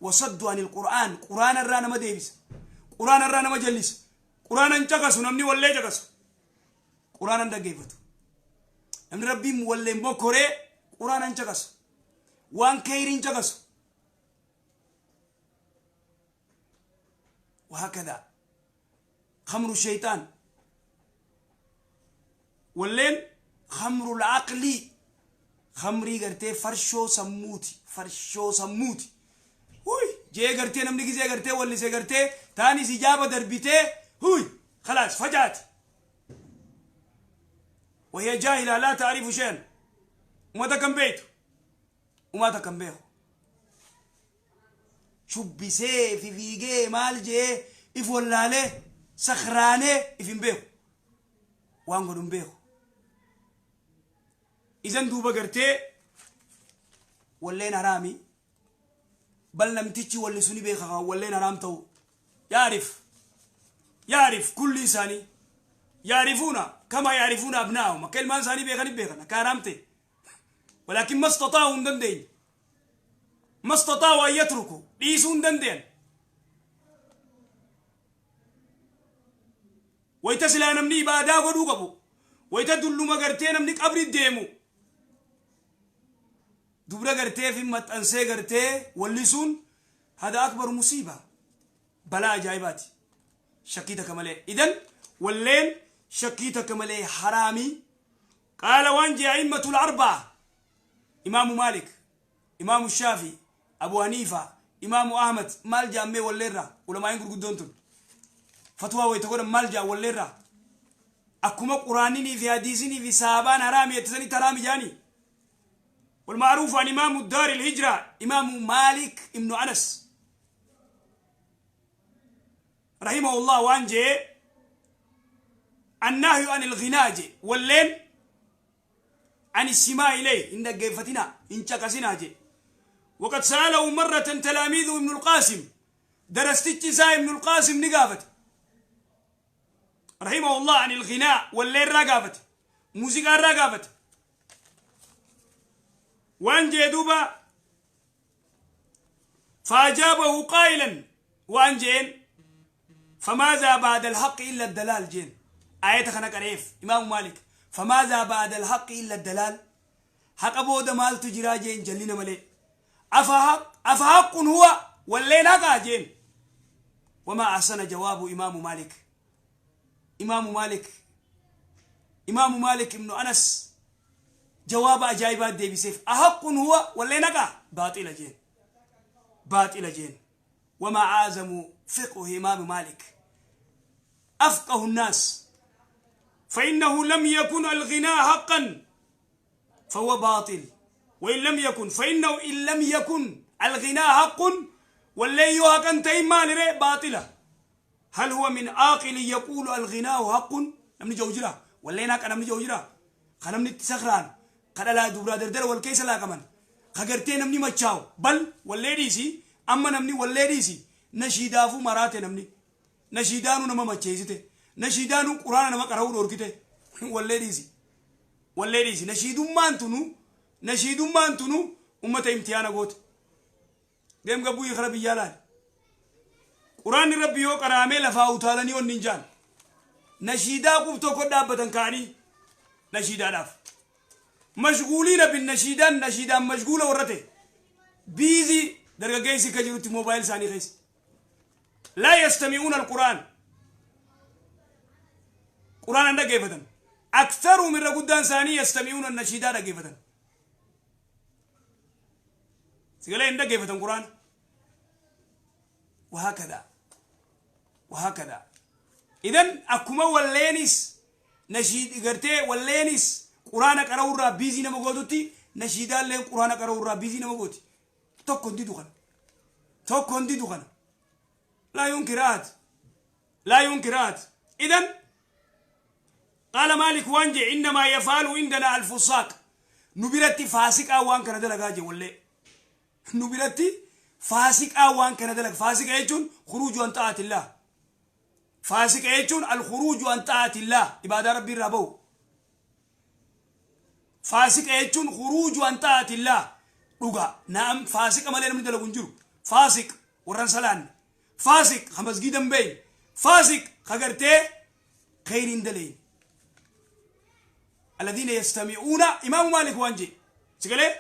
وصد عن القرآن، قرآن الرانا ما ديبس، قرآن الرانا ما جلس، قرآن انتقص. نمني ولا جقص قرآن اندقيفتو، namni rabbiin walleen mokkoree quraana hin caqasu, waan keyrii hin caqasu. وهكذا خمر الشيطان، walleen خمر العقل، خمrii gartee farshoo sammuuti, farshoo sammuuti. Huy jee gartee namni gisee gartee wallisee gartee taanis ijaaba darbitee huy خلاص فجأت وهي جاهلة لا تعرف شيئا، وما تكن بيته وما تكن بيخو shubbisee fi fiigee maal jee if wallaalee sakhraanee if hin beeku, waan godhu hin beeku. Isan duuba gartee walleen haraami. Bal namtichi walli suni beeka kan walleen haraam ta'u. Yaarif yaarif kulli isaanii yaarifuuna kama yaarifuuna abnaa'ahum, akka ilmaan isaanii beekanii beekan akka haraam ta'e. Walaakin mastataa'u, hin dandeenye. Mastataa'u an yatruku, dhiisuu hin danda'an. Wayta silaa namni ibaadaa godhuu qabu, wayta dulluma gartee namni qabri deemu dubra gartee fi maxxansee gartee wallisuun hada akbaru musiiba, balaa ajaa'ibaati shakkii takka malee. Idan walleen shakkii takka malee haraamii. Qaala, waan jee a'immatul arba'a, Imaamu Maalik, Imaamu Shaafi, Abu Haniifa, Imaamu Ahmad, maal jaammee walleerraa? Ulamaa'iin gurguddoon tun fatwaa wayta godhan maal jaa walleerraa? Akkuma Quraaninii fi hadiisinii fi sahaabaan haraami jettisanitti haraami jaanii. والمعروف عن إمام الدار الهجرة إمام مالك ابن أنس رحمه الله waan jee: النهي عن الغناء jee, walleen عن السماع إليه, إن دقيفتنا إن شكسنا jee. وقد سأله مرة تلاميذه ابن القاسم, درستي ابن القاسم ni gaafate رحمه الله عن الغناء, walleen irraa gaafate, muuziqaa irraa gaafate. Waan jee duuba: فأجابه قائلا, waan jeen: فماذا بعد الحق إلا الضلال jeen. آية kana qareef Imaamu Maalik. فماذا بعد الحق إلا الضلال, haqa booda maaltu jiraa jeen, jallina malee. أفحق هو, walleen haqaa jeen. وما أحسن جواب إمام مالك, إمام مالك, إمام مالك ابن أنس, jawaaba ajaa'ibaa deebiseef. أحق هو, walleen haqaa, باطل jeen, باطل jeen. وما أعظم فقه إمام مالك, أفقه الناس. فإنه لم يكن الغناء حقا فهو باطل, وإن لم يكن, فإنه إن لم يكن الغناء حق, walleen yoo haqan ta'in maali? باطلة. هل هو من عاقل يقول الغناء حق? Namni jiru jira? Walleen haqa namni jiru jira? Ka namni itti sakraan, ka dhalaa dubraa dardara wal keessa laaqaman, ka gartee namni machaa'u. Bal wallee dhiisi, amma namni wallee dhiisi, nashiidaafuu maraate. Namni nashiidaanuu nama macheessite, nashiidaanuu Quraana nama qara'uu dhorkite. Wallee dhiisi, wallee dhiisi, nashiidummaan tunu, nashiidummaan tunu ummata imtihaana goote. Deem gabbuu kara biyyaa laali. Quraanni Rabbi yoo qaraamee lafaa utaalanii onni hin jaan, nashiidaa qub tokko dhaabbatan ka'anii nashiidaadhaaf mashguuliina bin nashiidaan, nashiidaan mashguula warra ta'e, busy dargaggeessi akka jirutti mobile isaanii keessa. لا يستمعون القرآن, Qur'aana dhaggeeffatan. أكثرهم, irra guddaan isaanii, يستمعون nashiidaa dhaggeeffatan. Sigalee hin dhaggeeffatan Qur'aana. وهكذا وهكذا. إذن akkuma walleenis nashiid gartee walleenis Quraana qara'uurraa busy nama gootutti, nashiidaalleen Quraana qara'uurraa busy nama gooti. Tokko hin didu kana, tokko hin didu kana. لا ينكر أحد, لا ينكر أحد. إذن قال مالك, waan jee: إنما يفعل عندنا الفساق, nu biratti faasiqaa waan kana dalagaa jee. Wallee nu biratti faasiqaa waan kana dalaga. Faasiqa jechuun خروج عن طاعة الله, faasiqa jechuun الخروج عن طاعة الله, ibaadaa Rabbii irraa bahu. Faasiqa jechuun خروج عن طاعة الله. Dhuga naam, faasiqa malee namni dalagu hin jiru. Faasiq warran salaanne, faasiq ka masgiida hin beeyne, faasiq ka gartee kheyri hin dalayin, الذين يستمعون. إمام مالك waan jee sigalee: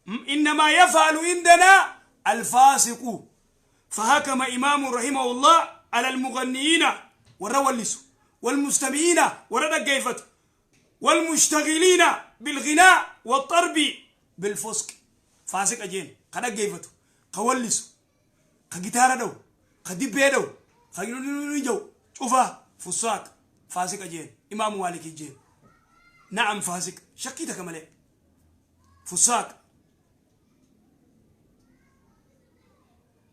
إنما يفعل عندنا الفاسق. فحكم إمام رحمه الله على المغنيين, warra wallisu, والمستمعين, warra dhaggeeffatu, والمشتغلين بالغناء والطرب بالفسق. فاسق jeen ka dhaggeeffatu, ka wallisu, ka gitaara dhawu, ka dibbee dhawu, ka jawu cufa فساق, faasiqa jeen Imaamu Maalikii jeen. نعم, فاسق shakkii takka malee, فساق.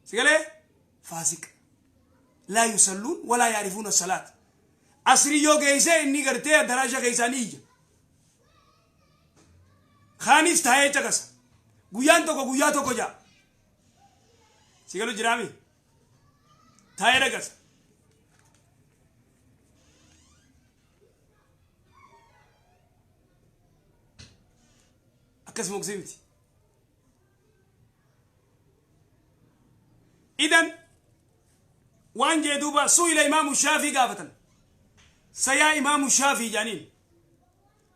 Sigalee فاسق لا يصلون ولا يعرفون الصلاة. Asrii yoo geeyse inni gartee addaraasha keeysaanii iyya, kaanis taa'ee caqasa. Guyyaan tokko guyyaa tokko ja'a sigalu jiraami taa'ee dhaqasa. Akkas moksee miti. Idan waan jee duuba su'ila Imaamu Shaafii gaafatan. Sayaa Imaamu Shaafii jaaniin.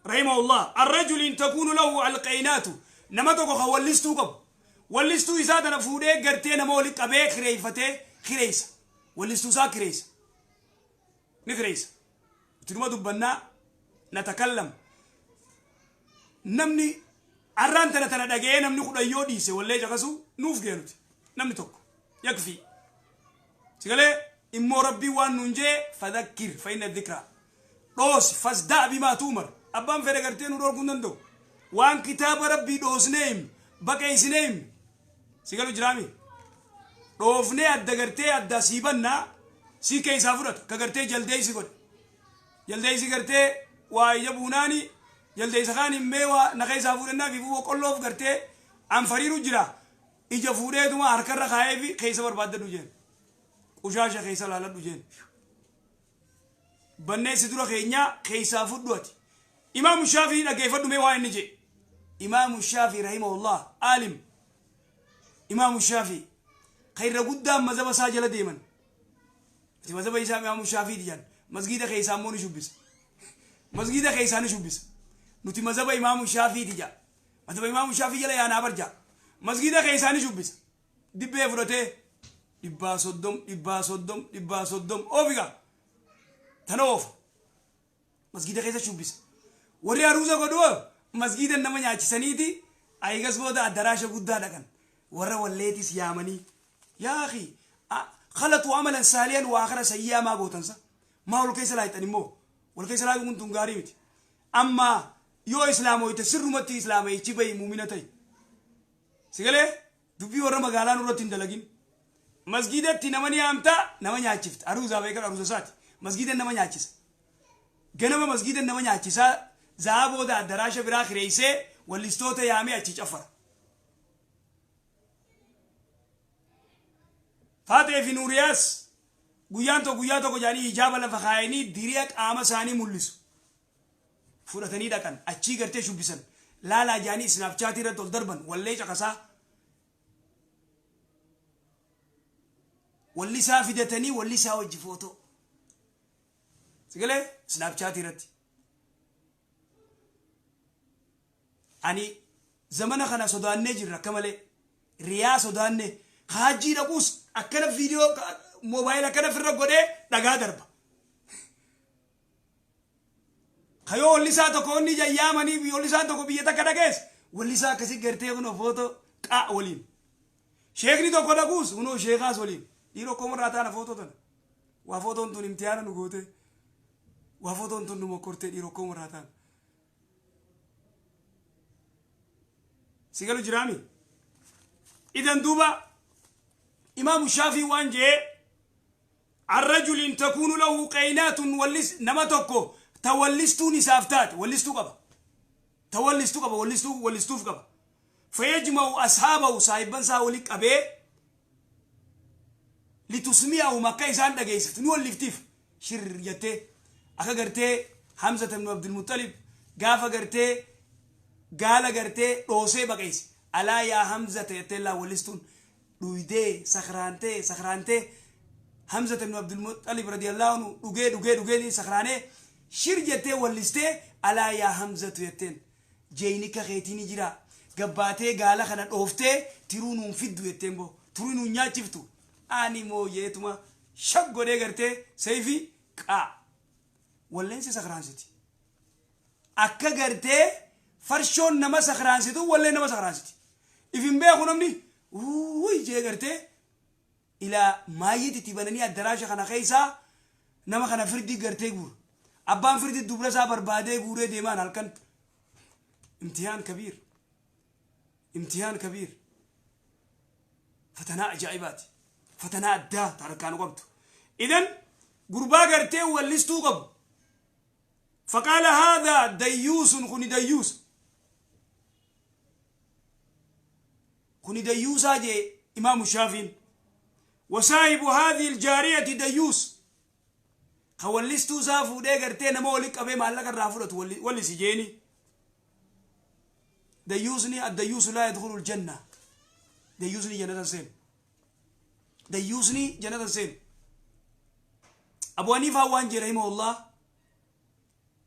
Rahimahullah. Arrajulin takuunu lahu alqaynaatu. Nama tokko kan wallistuu qabu. Wallistuu isaa tana fuudhee gartee nama wali qabee kireeffatee kireessa. Wallistuu isaa kireessa. Ni kireessa. Itti dubbannaa natakallam. Namni arraan tana tana dhaga'ee namni 10 yoo dhiise wallee caqasu nuuf geenuti. Namni tokko. Yakfi. Sigalee immoo rabbii waan nuun jee fadhakkir fa inna dhikra. Dhoosi fasdaa bimaa tuumar. Abbaan fedhe gartee nu dhorkuu hin danda'u. Waan kitaaba rabbii dhoosnee himnu baqeessinee himnu. Sigalu jiraami. Dhoofnee adda gartee adda sii bannaa sii keessaa fudhata. Ka gartee jaldeessi godhe. Jaldeessi gartee waa ija buunaani jaldeessa kaan himmee waa na keessaa fuudhannaa fi boqqolloof gartee anfariiru jira. Ija fuudheetuma harkarra kaa'ee fi keessa barbaaddadhu jeen. Qushaasha keessa laaladhu jeen. Banneessi dura keenyaa keessaa fudhu ati. Imaamu Shaafii dhaggeeffadhu mee waa inni jee. Imaamu Shaafii rahimahullah aalim. Imaamu Shaafii kan irra guddaan mazhaba isaa jala deeman. Ati mazhaba isaa Imaamu Shaafii diyan. Masgiida keessaa immoo ni shubbisa. Masgiida keessaa ni shubbisa. Nuti mazhaba Imaamu Shaafii dija. Mazhaba Imaamu Shaafii jala yaanaa barja. Masgiida keessaa ni shubbisa. Dibbee fudhatee 130 130 130 oofiga. Tana oofa. Masgiida keessa shubbisa. Warri aruuza godhu masgiida nama nyaachisaniiti ayigas booda addaraasha guddaa dhaqan. Warra walleetis yaamanii. Yaa akhi khalatu amalan saaliyan waa akhira sayyi'aa maa gootansa. Maa wal keessa laayixan immoo. Wal keessa laayixuun kun tun gaarii miti. Amma yoo islaamoyte sirrumatti islaamayichi bahi muumina ta'i. Sigalee dubbii warra magaalaa nurratti hin dalagin. Masgiidatti nama ni yaamta nama nyaachifta. Aruuzaa beekan aruuza isaati. Masgiida nama nyaachisa. Ganama masgiida nama nyaachisaa za'aa booda addaraasha biraa kireessee wallistoota yaamee achi caffara. Faatee fi Nuuriyaas guyyaan tokko guyyaa tokko jedhanii hijaaba lafa kaayanii diriya qaama isaanii mul'isu. Fudhatanii dhaqan achii gartee shubbisan. Laalaa jedhanii isnaapchaatii irratti ol darban wallee caqasaa. Wallisaa fidatanii wallisaa wajji footoo. Sigalee isnaapchaatii irratti. Ani zamana kana sodaannee jirra akka malee. Riyaa sodaannee. Haajjii dhaquus akkana viidiyoo moobaayil akkana firra godhee dhagaa darba. Kayoo wallisaa tokko inni jayyaamanii wallisaan tokko biyya takka dhaqees wallisaa akkasii gartee kunoo footoo qaa waliin. Sheekni tokko dhaquus kunoo sheekaas waliin. Dhiiroo komarraa taana footoo tana. Waa footoon tun imtihaana nu gootee. Waa footoon tun nu mokkortee dhiiroo komarraa taana. Sigalu jiraami. Idan duuba Imaamu Shaafii waan jee الرجل تكون له قينات ولس نما tokko tawallistuun isaaf taate wallistuu qaba. Tawallistuu qaba wallistuu wallistuuf qaba. فيجمع أصحابه saahiban isaa wali qabee litusmi'ahu makka isaan dhageessiftu ni walliftiif shir jettee akka gartee Hamza ibn Abdul Muttalib gaafa gartee gaala gartee dhoosee baqeesse alaa yaa Hamza jettee laa wallistuun dhuydee sakraantee sakraantee Hamza ibn Abdul Muttalib radiyallahu anhu dhugee dhugee dhugee sakraanee shir jettee wallistee alaa yaa Hamzatu jetteen jeeynika keetii ni jira gabbaatee gaala kana dhooftee tiruu nuun fiddu jetteen boo turuu nuun nyaachiftu ani moo jeetuma shag godhee gartee seefii qaa walleensi sakraansiti akka gartee farshoon nama sakraansitu walleen nama sakraansiti if hin beeku namni wuuy jee gartee ilaa maayyiitti bananii addaraasha kana keessaa nama kana firdii gartee guura abbaan firdii dubra isaa barbaadee guuree deemaan halkan imtihaan kabiir imtihaan kabiir fatanaa ajaa'ibaati fatanaa addaa harkaan qabdu idan gurbaa gartee wallistuu qabu فقال هذا ديوس خني ديوس خني ديوس اجي امام الشافعي وصاحب هذه الجارية ديوس خولستو سافو دي غرتي نما ولي قبه مالك الرافلت ولي سجيني Dayyuusni addayyuusu laa yadkhulu aljanna. Dayyuusni jannata seenu. Dayyuusni jannata seenu. Abu Haniifaa waan jee rahimahullah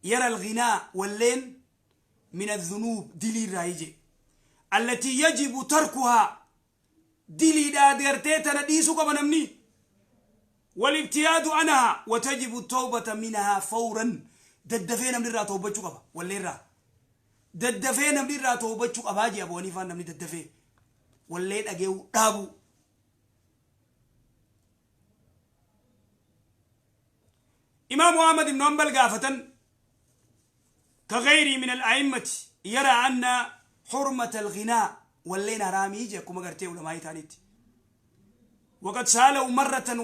yara alghinaa walleen min adhunuub dilii irraa ije. Allatii yajibu tarkuhaa diliidhaa gartee tana dhiisuu qaba namni. Walibtiyaadu anhaa watajibu tawbata minhaa fawran daddafee namni irraa tawbachuu qaba wallee irraa. Daddafee namni irraa tawbachuu qabaa jee Abu Haniifaan namni daddafee wallee dhage'uu dhaabuu. Imaamu Ahmad ibn Hanbal gaafatan ka gayrii min al-a'immati yara anna hurmata al-ghinaa walleen haraamii jee akkuma gartee ulamaa'ii ta'anitti. Waqad sa'alahu marratan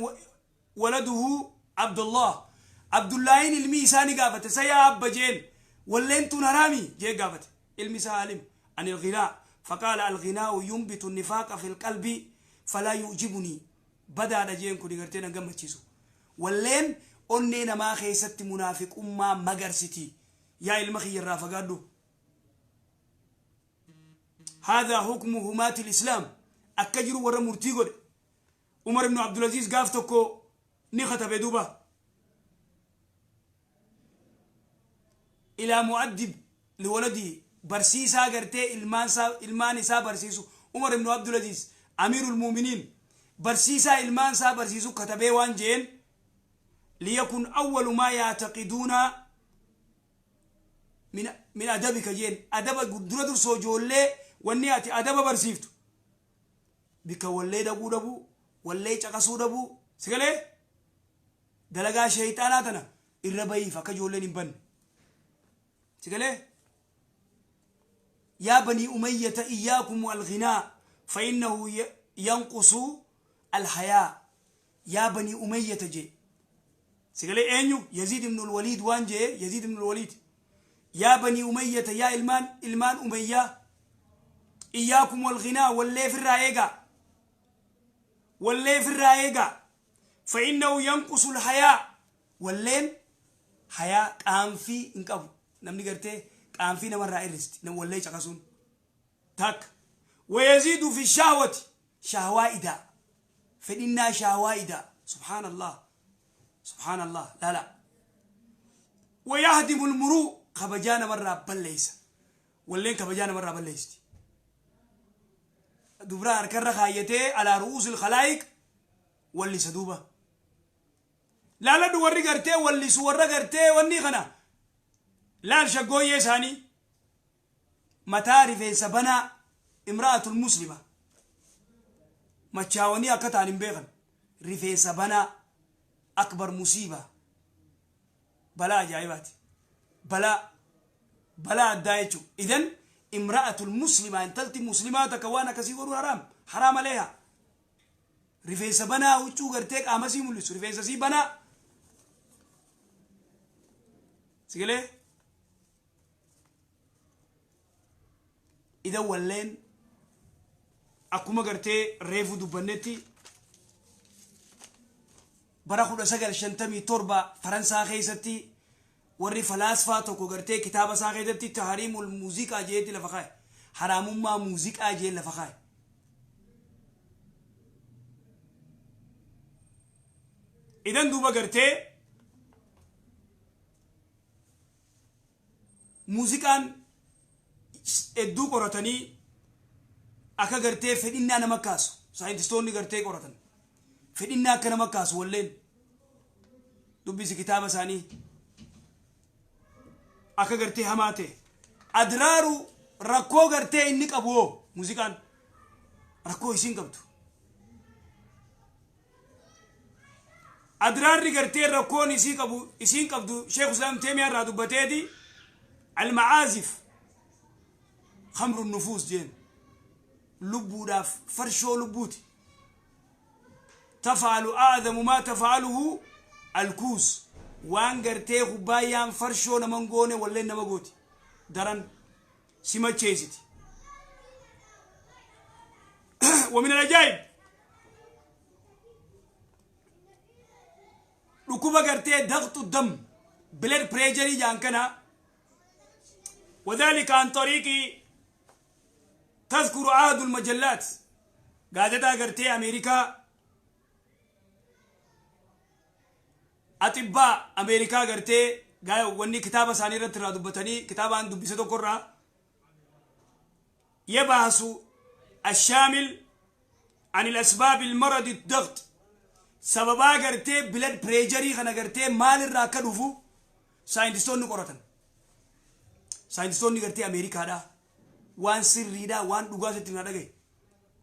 waladuhu Abdullah. Abdullaahiin ilmi isaa ni gaafate sa yaa abba jeen walleen tun haraamii jee gaafate. Ilmi isaa alim anil ghinaa faqaala al-ghinaa'u yunbitu nifaaqa fil qalbi falaa yu'jibunii badaadha jeen kuni gartee nan gammachiisu. Walleen onnee namaa keessatti munaafiqummaa magarsiti. Yaa ilma kiyya irraa fagaadhu. Haadhaa hukmu humaatil islaam akka jiru warra murtii godhe. Umar ibn Abdulaziz gaaf tokko ni katabe duuba. Ilaa mu'addib liwaladii barsiisaa gartee ilmaan isaa barsiisu Umar ibn Abdulaziz amiirul muuminiin barsiisaa ilmaan isaa barsiisu katabee waan jeen liyakun awwalu maa yaataqiduuna min adabika jeen adaba dura dursoo ijoollee wanni ati adaba barsiiftu bikka wallee dhaquu dhabuu wallee caqasuu dhabuu sigalee dalagaa sheeyxaanaa tana irra bahiif akka ijoolleen hin banne sigalee yaa banii umayyata iyyaakum alghinaa fa innahu yanqusu alhayaa yaa banii umayyata jee sigalee eenyu Yaziid ibn Waliid waan jee Yaziid ibn Waliid yaa banii umayyata yaa ilmaan umayyaa iyyaakum walghinaa wallee firraa eegaa wallee firraa eegaa fa innahu yanqusu alhayaa walleen hayaa qaanfii hin qabu namni gartee qaanfii namarraa irristi nam wallee caqasuun takka wayaziidu fi shahwati shahwaa idaa fedhinnaa shahwaa idaa subhaanallah subhaanallah laala wayahdimu almuruu kabajaa namarraa balleeysa walleen kabajaa namarraa balleeysiti dubra harkarra kaayyatee alaa ru'uusil khalaayiq wallisa duuba laaladhu warri gartee wallisu warra gartee wanni kana laal shaggooyyee isaanii mataa rifeensa banaa imra'atul muslima machaawanii akka ta'an hin beekan rifeensa banaa akbar musiiba balaa ajaa'ibaati balaa addaa jechuu idan imra'atul muslima intalti muslimaa takka waan akkasii godhuun haraam haraam aleeha rifeensa banaa huccuu gartee qaama sii mul'isu rifeensa sii banaa sigalee idan walleen akkuma gartee reefu dubbannetti bara 1957 Faransaa keessatti warri falaasfaa tokko gartee kitaaba isaa keessatti tahariimul muuziqaa jeetti lafa kaa'e haraamummaa muuziqaa jee lafa kaa'e. Idan duuba gartee muuziqaan hedduu qoratanii akka gartee fedhinnaa nama kaasu saayintistoonni gartee qoratan fedhinnaa akka nama kaasu walleen dubbisi kitaaba isaanii akka gartee hamaa ta'e adraaru rakkoo gartee inni qabu hoo muuziqaan rakkoo isiin qabdu adraarri gartee rakkoon isii qabu isiin qabdu Sheekh Islaam Teemiyaa irraa dubbateeti almacaazif khamru nufuus jeen lubbuudhaaf farshoo lubbuuti tafaalu a'zamu maa tafaaluhu alkuus waan gartee kubbaayyaan farshoo naman goone walleen nama gooti daran simacheessiti. ومن العجائب dhukkuba gartee daqxu dam blood pressure jaan kana وذلك عن طريق Tadhkuru ahadul majallaat, gaazexaa gartee Ameerikaa, axibbaa Ameerikaa gartee wanni kitaaba isaanii irratti irraa dubbatanii, kitaabaan dubbise tokko irraa, yabaasu ashaamil anil asbaabil maradi dagt, sababaa gartee blood pressurii kana gartee maalirraa akka dhufu saayintistoonni qoratan. Saayintistoonni gartee Ameerikaadha, waan sirriidha, waan dhugaa sitti na dhagaye,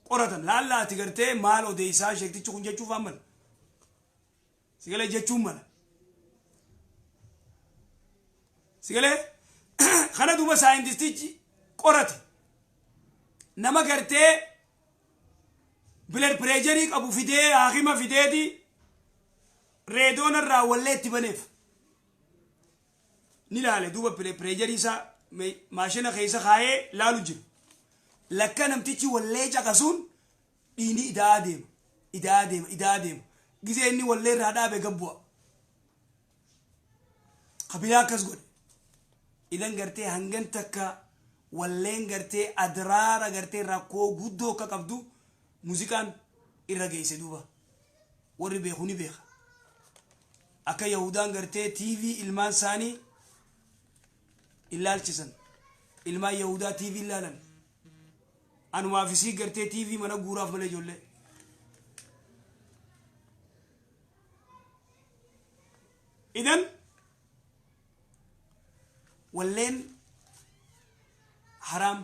qoratan. Laallaati gartee maal odeessaa sheektichi kun jechuuf mala sigalee jechuun mala sigalee kana. Duuba saayintistichi qorate, nama gartee blood pressurii qabu fidee, haakima fideeti, reedoon irraa wallee itti baneef ni laale. Duuba pressurii isaa maashina keessa kaayee laalu jira. Lakka namtichi wallee caqasuun dhiini idaa deema, idaa deema, idaa deema. Gizee inni wallee irraa dhaabe gabbu'a. Kabilaa akkas godhe. Idan gartee hangan takka walleen gartee adraara gartee rakkoo guddoo akka qabdu muuziqaan irra geesse. Duuba warri beeku ni beeka. Akka Yahudaan gartee TV ilmaan isaanii ilaalchisan, ilmaan Yahudaa TV ilaalan, anumaaf isii gartee TV mana guuraaf malee ijoollee. Idan walleen haraam,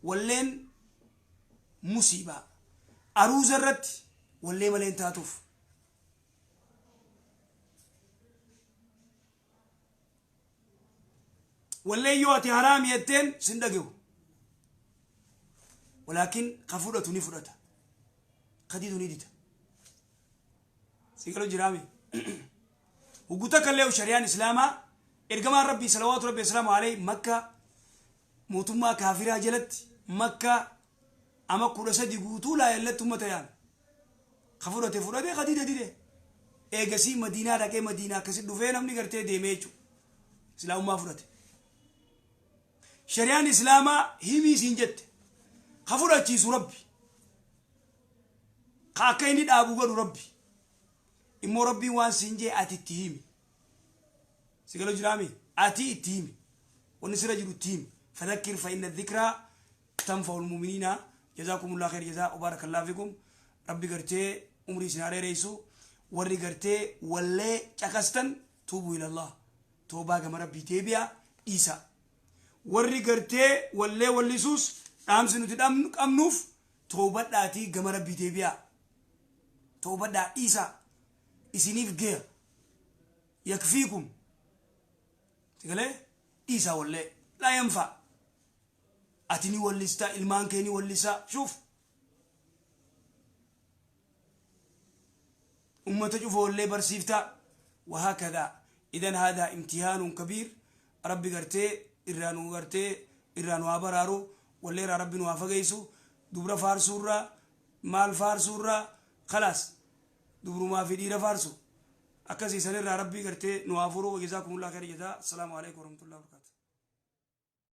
walleen musiibaa. Aruuza irratti wallee malee hin taatuuf. Wallee yoo ati haraami jetteen sin dhagehu, walaakin ka fudhatu ni fudhata, ka didu ni dida. Si galu jiraami? Huggu takka illee shari'aan Islaamaa, ergamaan Rabbii salawaatu Rabbi wasalaamu alayhi, Makka mootummaa kaafiraa jalatti Makka ama 13 guutuu laayallatti ummata yaame. Ka fudhate fudhate, ka dide dide. Eegasii Madiinaa dhaqee, Madiinaa akkasi dhufee, namni gartee deemee jechuudha, Islaamummaa fudhate. Shari'aan Islaamaa himii siin jette. Ka fudhachiisu Rabbi, ka akka inni dhaabu godhu Rabbi. Immoo Rabbiin waan siin jee ati itti himi. Si galu jiraami? Ati itti himi. Wanni sirra jiru itti himi. Fadhakkir fa inna dhikraa tanfa'ul mu'miniina. Jazaakumullah khair jazaa wa barakallahu fikum. Rabbi gartee umrii isin haa dheeressu. Warri gartee wallee caqastan, tuubu ilallah, toobaa gama Rabbii deebi'a, dhiisa. Warri gartee wallee wallisuus dhaamsi nuti qabnuuf, toobadhaatii gama Rabbii deebi'a, toobadhaa, dhiisa, isiniif geya, yakfiikum. Sigalee? Dhiisaa wallee, laa yanfaa. Ati ni wallistaa, ilmaan kee ni wallisaa. Shuuf, ummata cufa wallee barsiiftaa, wahaakadaa. Idan haadaa imtihaanun kabiir. Rabbi gartee irraa nu gartee irraa nu haa baraaru. Wallee irraa Rabbi nu haa fageessu. Dubra faarsuurraa, maal faarsuurraa, khalaas, dubrumaa fi dhiira faarsu akkasii sanirraa Rabbii gartee nu haa furu. Jazaakumullah khayr jazaa. Assalaamu alaikum warahmatullahi wabarakatuh.